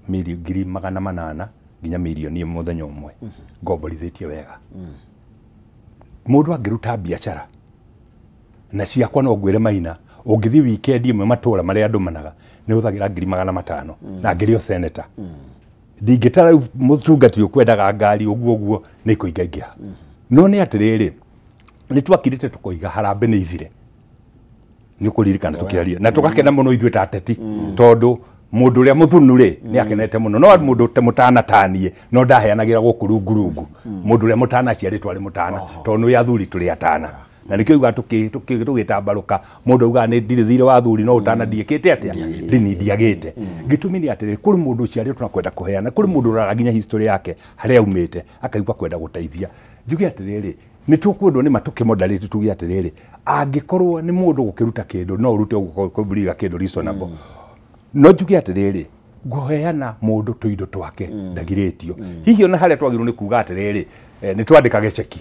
800,000 nginya milioni mũthenya ũmwe, ngomborithĩtie wega. Mũndũ angĩruta biacara na ciakwa no ngwĩre Maina, ũngĩthiĩ weekend ĩmwe matũra marĩa andũ managa nĩ hũthagĩra 500,000 na ngĩrĩ o senator. Ndingĩtara rĩu mũtungati ũkwendaga ngari ũguo ũguo nĩ kũingaingĩha. No nĩ atĩrĩrĩ, nĩ twakirĩte tũkoiga harambee nĩ ithire, nĩ ũkũririkana tũkĩaria na tũgakena mũno ithuĩ ta ateti, tondũ mũndũ ũrĩa mũthunu rĩ nĩ akenete mũno, no mũndũ mũtanatanie no ndaheanagĩra gũkũ rungurungu. Mũndũ ũrĩa mũtanaciarĩtwo arĩ mũtana, tondũ nĩ athuri tũrĩ atana, na nĩkĩo uga tũgĩtambarũka mũndũ augaga nĩ ndirĩ thirĩ wa athuri no ũtana ndiĩkĩte atĩa, ndini ndiagĩte. Gĩtũmi nĩ atĩrĩrĩ, kũrĩ mũndũ ũciarĩtwo na kwenda kũheana, kũrĩ mũndũ ũroraga nginya history yake harĩa aumĩte akaigua kwenda gũteithia. Njuge atĩrĩrĩ, nĩ tũkwendwo nĩ matũkĩmodarĩte tuge atĩrĩrĩ, angĩkorwo nĩ mũndũ gũkĩruta kĩndũ no ũrute ũguo kĩndũ reasonable. No njuge atĩrĩrĩ, ngũheana mũndũ tũindo twake ndagirĩtio. Hihi ona harĩa twagĩrĩirwo nĩ kuga atĩrĩrĩ, nĩ twandĩkage ceki.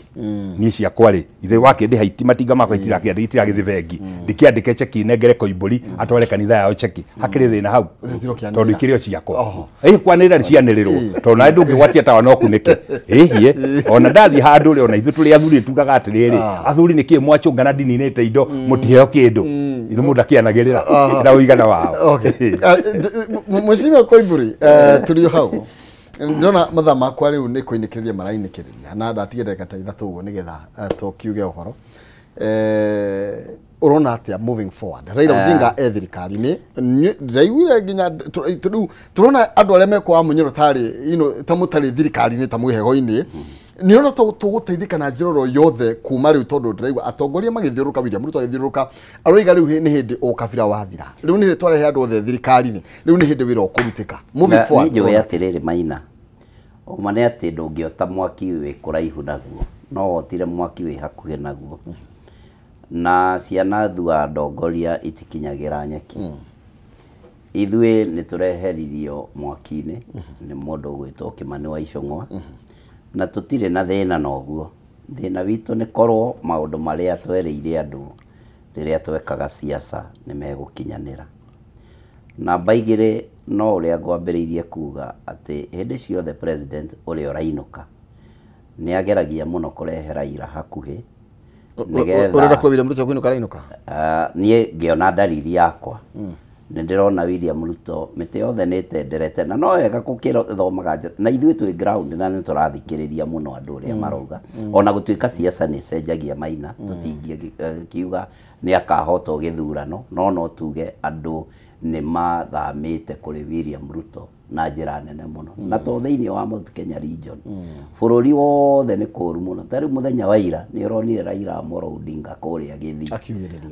Niĩ ciakwa rĩ, ithe wakĩndĩha matinga makwa itiragĩthiĩ bengi, ndĩkĩandĩke ceki nengere Koimbũri atware kanitha yao ceki. Hakĩrĩ thĩna hau tondũ ikĩrĩ o ciakwa. Ĩĩ kwanĩrĩra nĩ cianĩrĩrwo, tondũ nawe ndũngĩgwatia tawa no kunĩke. Ĩhiĩ ona ndathiĩ handũ rĩ, ona ithuĩ tũrĩ athuri tugaga atĩrĩrĩ, athuri nĩkĩĩ mwacũngana ndininĩte indo mũtiheo kĩndũ, ithuĩ mũndũ akĩanagĩrĩra na ũigana wao. Mheshimiwa Koimbũri, tũrĩ o hau ndĩrona mathaa makwa rĩu nĩ kũinĩkĩrĩria marainĩkĩrĩria na ndatige ndagĩka ta ithatũ ũguo nĩgetha tũkiuge ũhoro. Ũrona atĩa moving forward? Raila Odinga e thirikari-inĩ, ndĩraiguire nginya rĩu tũrona andũ arĩa mekwaga mũnyoro tarĩ you know ta mũtarĩ thirikari-inĩ ta mwĩhego-inĩ, nĩ ũrona tũgũteithĩka na njĩra oro yothe kuma rĩu, tondũ ndĩraigua atongoria magĩthiũrũrũka, William Ruto agĩthiũrũrũka aroiga rĩu nĩ hĩndĩ ũkabira wathira, rĩu nĩ hĩndĩ twarehe andũ othe thirikari-inĩ, rĩu nĩ hĩndĩ wĩra ũkũrutĩka. Moving forward, nĩ njũĩ atĩrĩrĩ Maina, ũma nĩ atĩ ndũngĩota mwaki wĩ kũraihu naguo, no wotire mwaki wĩ hakuhĩ naguo. Na ciana thua ndongoria itikinyagĩra nyeki. Ithuĩ nĩ tũreheririo mwaki-inĩ nĩ mũndũ ũgwĩtwo Kĩmani wa Icũng'wa, na tũtirĩ na thĩna noguo. Thĩna witũ nĩ korwo maũndũ marĩa twerĩire andũ rĩrĩa twekaga siasa nĩ megũkinyanĩra. Namba igĩrĩ, no ũrĩa ngwambĩrĩirie kuga atĩ hĩndĩ ciothe president ũrĩa ũrainũka nĩ ageragia mũno kũrehe Raila hakuhĩ. Ũrenda kuga William Ruto kũinũka arainũka? Niĩ ngĩona dalili yakwa nĩ ndĩrona William Ruto mĩtĩ yothe nĩ ĩtenderete, na no wega gũkĩthomaga na ithuĩ twĩ ground na nĩ tũrathikĩrĩria mũno andũ ũrĩa marauga. Ona gũtuĩka siasa nĩ ĩcenjagia Maina, tũtingĩkiuga nĩ akahotwo gĩthurano, no tuge andũ nĩ mathamĩte kũrĩ William Ruto na njĩra nene mũno. Na to thĩinĩ wa Mount Kenya region, bũrũri wothe nĩ kũũru mũno. Ta rĩu mũthenya wa ira nĩ ũronire Raila Amolo Odinga kũrĩa Gĩthii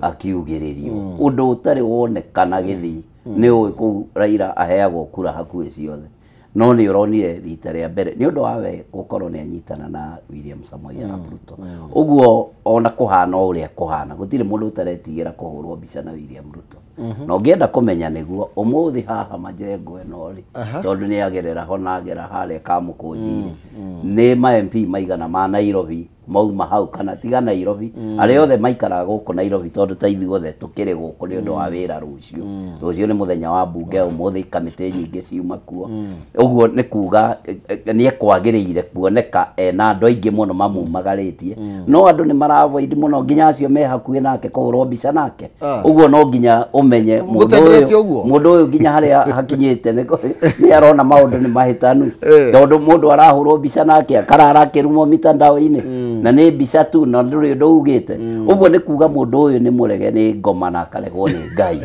akiugĩrĩrio, ũndũ ũtarĩ wonekana Gĩthii. Nĩ ũĩ kũu Raila aheagwo kura hakuhĩ ciothe, no nĩ ũronire rita rĩa mbere nĩ ũndũ wa we gũkorwo nĩ anyitana na William Samoei Arap Ruto. Ũguo ona kũhana o ũrĩa kũhana, gũtirĩ mũndũ ũtaretigĩra kũhũrwo mbica na William Ruto. Na ũngĩenda kũmenya nĩguo ũmũthĩ haha majengo ĩno rĩ, tondũ nĩ agerera ho na agera harĩa Kamũkũnji-rĩ, nĩ ma MP maigana ma Nairobi mauma hau kana tiga Nairobi arĩa othe maikaraga gũkũ Nairobi tondũ ta ithuothe tũkĩrĩ gũkũ nĩ ũndũ wa wĩra rũciũ. Rũciũ nĩ mũthenya wa mbunge, ũmũthĩ kamĩtĩ nyingĩ ciuma kuo. Ũguo nĩ kuga nĩ ekwagĩrĩire kuoneka ena andũ aingĩ mũno mamumagarĩtie, no andũ nĩ maravoid mũno nginya acio me hakuhĩ nake kũhũrwo mbica nake. Ũguo no nginya ũmenye mũndũ ũyũ nginya harĩa hakinyĩte nĩ arona maũndũ nĩ mahĩtanu, tondũ mũndũ arahũrwo mbica nake akarara akĩrumwo mitandao-inĩ na nĩ mbica tu na ndũrĩ ũndũ ugĩte. Ũguo nĩ kuga mũndũ ũyũ nĩ mũrege nĩ ngoma na akaregwo nĩ Ngai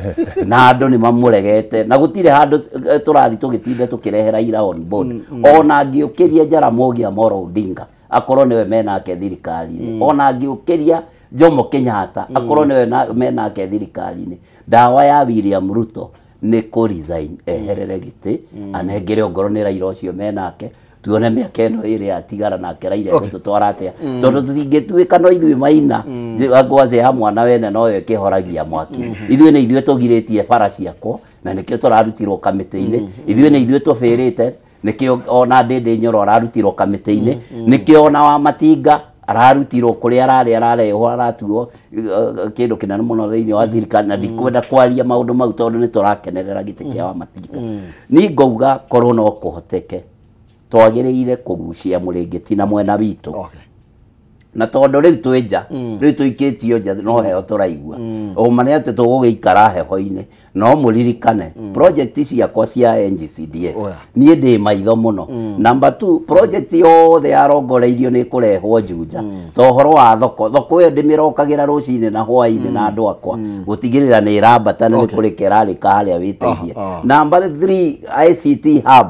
na andũ nĩ mamũregete na gũtirĩ handũ tũrathiĩ tũgĩtinde tũkĩrehe Raila on board. Ona angĩũkĩria Jaramogi Amolo Odinga akorwo nĩwe menake thirikari-inĩ, ona angĩũkĩria Jomo Kenyatta akorwo nĩwe menake thirikari-inĩ, ndawa ya William Ruto nĩ kũ resign eherere gĩtĩ anengere ongorwo nĩ Raila ũcio menake, tuone mĩaka ĩno ĩrĩ yatigara nake Raila egũtũtwara atĩa, tondũ tũtingĩtuĩka no ithuĩ maina ngwacĩ ya mwana wene noyo ĩkĩhoragia mwaki. Ithuĩ nĩ ithuĩ tũgirĩtie bara ciakwo na nĩkĩo tũrarutirwo kamĩtĩ-inĩ, ithuĩ nĩ ithuĩ tũbĩrĩte nĩkĩo ona Ndĩndĩ Nyoro ararutirwo kamĩtĩ-inĩ, nĩkĩo ona Wamatinga ararutirwo kũrĩa ararĩ ararehwo aratuo kĩndũ kĩnene mũno thĩinĩ wa thirikari, na ndikwenda kwaria maũndũ mau tondũ nĩ tũrakenerera gĩtĩ kĩa Wamatinga. Niĩ ngauga korwo no kũhoteke twagĩrĩire kũgucia mũrĩngĩti na mwena witũ, na tondũ rĩu twĩ nja, rĩu tũikĩtio nja no heho tũraigua, ũma nĩ atĩ tũgũgĩikara heho-inĩ, no mũririkane project ciakwa cia NGCDF niĩ ndĩ maitho mũno. Number 2, project yothe yarongoreirio nĩ kũrehwo Juja, to ũhoro wa thoko, thoko ĩyo ndĩmĩrokagĩra rũcinĩ na hwaĩ-inĩ na andũ akwa gũtigĩrĩra nĩ ĩrambata na nĩ kũrĩka ĩrarĩka harĩa wĩteithie. Number 3, ICT hub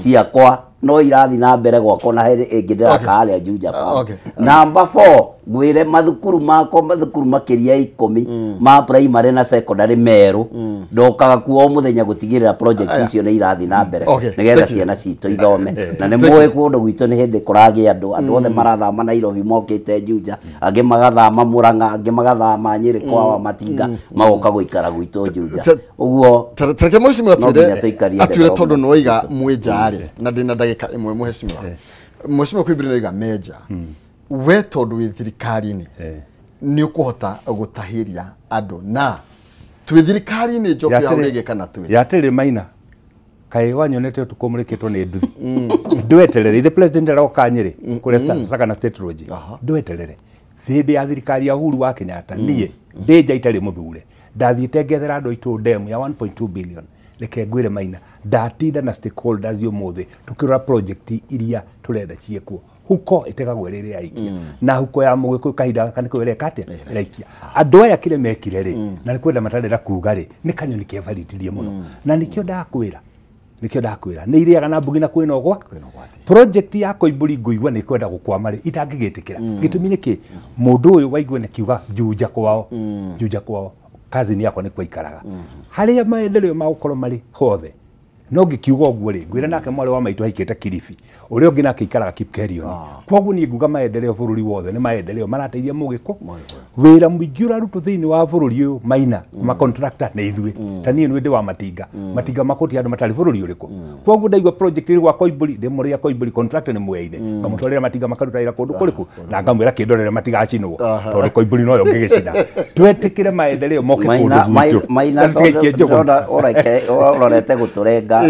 ciakwa no irathi na mbere gwakwa na heri ĩngĩ ndĩraka harĩa Juja Farm. Number 4, ngwĩre mathukuru makwa, mathukuru makĩria 10 ma primary na secondary merũ, ndokaga kuo o mũthenya gũtigĩrĩra project icio nĩ irathi na mbere nĩgetha ciana citũ ithome. Na nĩ mũĩ kũndũ gwitũ nĩ hĩndĩ kũragĩa andũ othe marathama Nairobi mokĩte Juja, angĩ magathama Murang'a, angĩ magathama Nyĩrĩ kwa Wamatinga magoka gũikara gwitũ Juja. Ũguo tareke mheshimiwa atwĩre tondũ nĩ waiga mwĩ nja rĩ, na ndĩna ndagĩka ĩmwe mheshimiwa. Mheshimiwa Koimburi nĩ waiga me nja, we tondũ wĩ thirikari-inĩ nĩ ũkũhota gũtahĩria andũ, na twĩ thirikari-inĩ njoku ya ũrĩgĩ kana twĩ yatĩrĩ maina kaĩ wanyonete ũtukũ mũrĩkĩtwo nĩ nduthi ndweterere ithe president aroka Nyĩrĩ kũrĩa Sagana State Lodge, ndweterere hĩndĩ ya thirikari ya Uhuru wa Kenyatta niĩ ndĩ nja itarĩ mũthure ndathiĩte ngethera andũ aitũ demu ya 1.2 billion. Reke ngwĩre maina ndatinda na stakeholders ũmũthĩ tũkĩrora project iria tũrenda ciĩkwo huko ĩtegagwo ĩrĩ ya aikia na huko ya mũgĩkũyũ kahinda gaka nĩko ĩreka atĩa ĩraikia. Andũ aya kĩrĩa mekire rĩ na nĩ kwenda matarenda kuga rĩ nĩ kanyoni kebaritirie mũno, na nĩkĩo ndakwĩra nĩ irĩaga na mbugi na kwĩna ũgwati. Project ya Koimburi ngũigua nĩ kwenda gũkwama rĩ itangĩgĩtĩkĩra, gĩtũmi nĩ kĩ mũndũ ũyũ waigua nĩ kiuga Juja kwao, Juja kwao cousin yakwa nĩ kwaikaraga harĩa maendeleo magũkorwo marĩ hothe no ngĩkiuga ũguo rĩ ngwĩra nake mwarĩ wa maitũ aikĩte Kilifi ũrĩa ũngĩ nake aikaraga Kipkerion. Kwoguo niĩ nguga maendeleo bũrũri wothe nĩ maendeleo marateithia mũgĩkũ, wĩra mũingĩ ũrarutwo thĩinĩ wa bũrũri ũyũ maina ma contractor nĩ ithuĩ, ta niĩ nĩ ndĩ wa matinga matinga makũti andũ matarĩ bũrũri ũrĩkũ. Kwoguo ndaigua project ĩrĩ gwa Koimburi ndĩmũrĩa Koimburi contractor nĩ mweine ngamũtwarĩra matinga makaruta wĩra kũndũ kũrĩkũ na ngamwĩra kĩndorere matigacinwo tondũ Koimburi noyo ngĩgĩcina. Twetĩkĩre maendeleo moke kũndũ gwitũ maina tondũ ũrorete gũtũrenga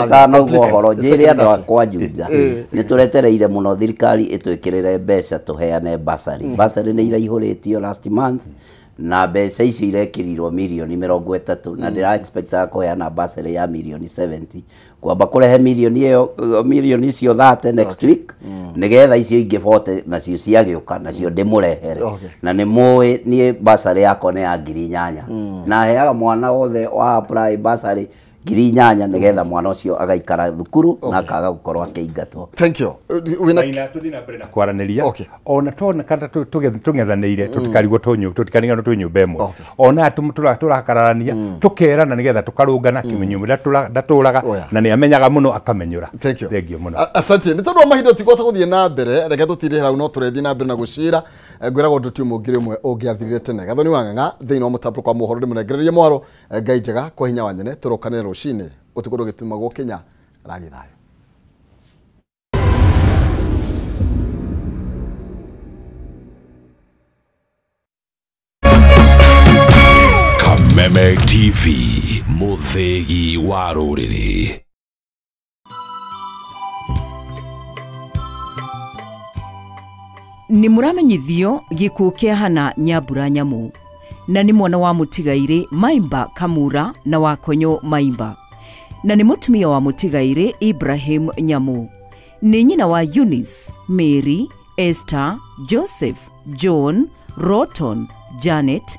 tano ũhoro njĩre andũ akwa Juja nĩ tũretereire mũno thirikari ĩtwĩkĩrĩre mbeca tũheane bursary. Bursary nĩ iraihũrĩtio last month na mbeca icio irekĩrirwo mirioni 30 na ndĩra expectaga kũheana bursary ya mirioni 70 kwamba kũrehe mirioni ĩyo mirioni icio 30 next week nĩgetha icio ingĩ 40 nacio ciagĩũka nacio ndĩmũrehere. Na nĩ mũĩ niĩ bursary yakwa nĩ ya 8,000 na heaga mwana wothe wa apply bursary 8,000 nĩgetha mwana ũcio agaikara thukuru na akaga gũkorwo akĩingatwo. Thank you. Maina tũthiĩ na mbere na kwaranĩria ona tona kana tũng'ethanĩire tũtikarigwo tũtikarigano twĩ nyũmba ĩmwe ona tũrakararania tũkerana nĩgetha tũkarũngana kĩmenyũ ndatũraga na nĩ amenyaga mũno akamenyũra. Thank you. Thank you mũno. Asante. Nĩ tondũ wa mahinda tũtigũhota gũthiĩ na mbere, reke tũtire hau no tũrethiĩ na mbere na gũcira. Ngwĩragwo ũndũ ti ũmwe ũngĩ ũmwe ũngĩathirire tene. Gathoni wa Ng'ang'a thĩinĩ wa mũtambo kwa mohoro ndĩmũnengererie mwaro Ngai njega kwa hinya wa nyene tũrokanĩre rũcinĩ ũtukũ ndũgĩtumagwo Kenya ragi thayũ. Kameme TV, mũthĩgi wa rũrĩrĩ. Nĩ mũramenyithio gĩkuũ kĩa Hana Nyambura Nyamu na nĩ mwana wa mũtigairĩ Maimba Kamura na Wakonyo Maimba na nĩ mũtumia wa mũtigairĩ Ibrahim Nyamu, nĩ nyina wa Eunice, Mary, Esther, Joseph, John, Roton, Janet,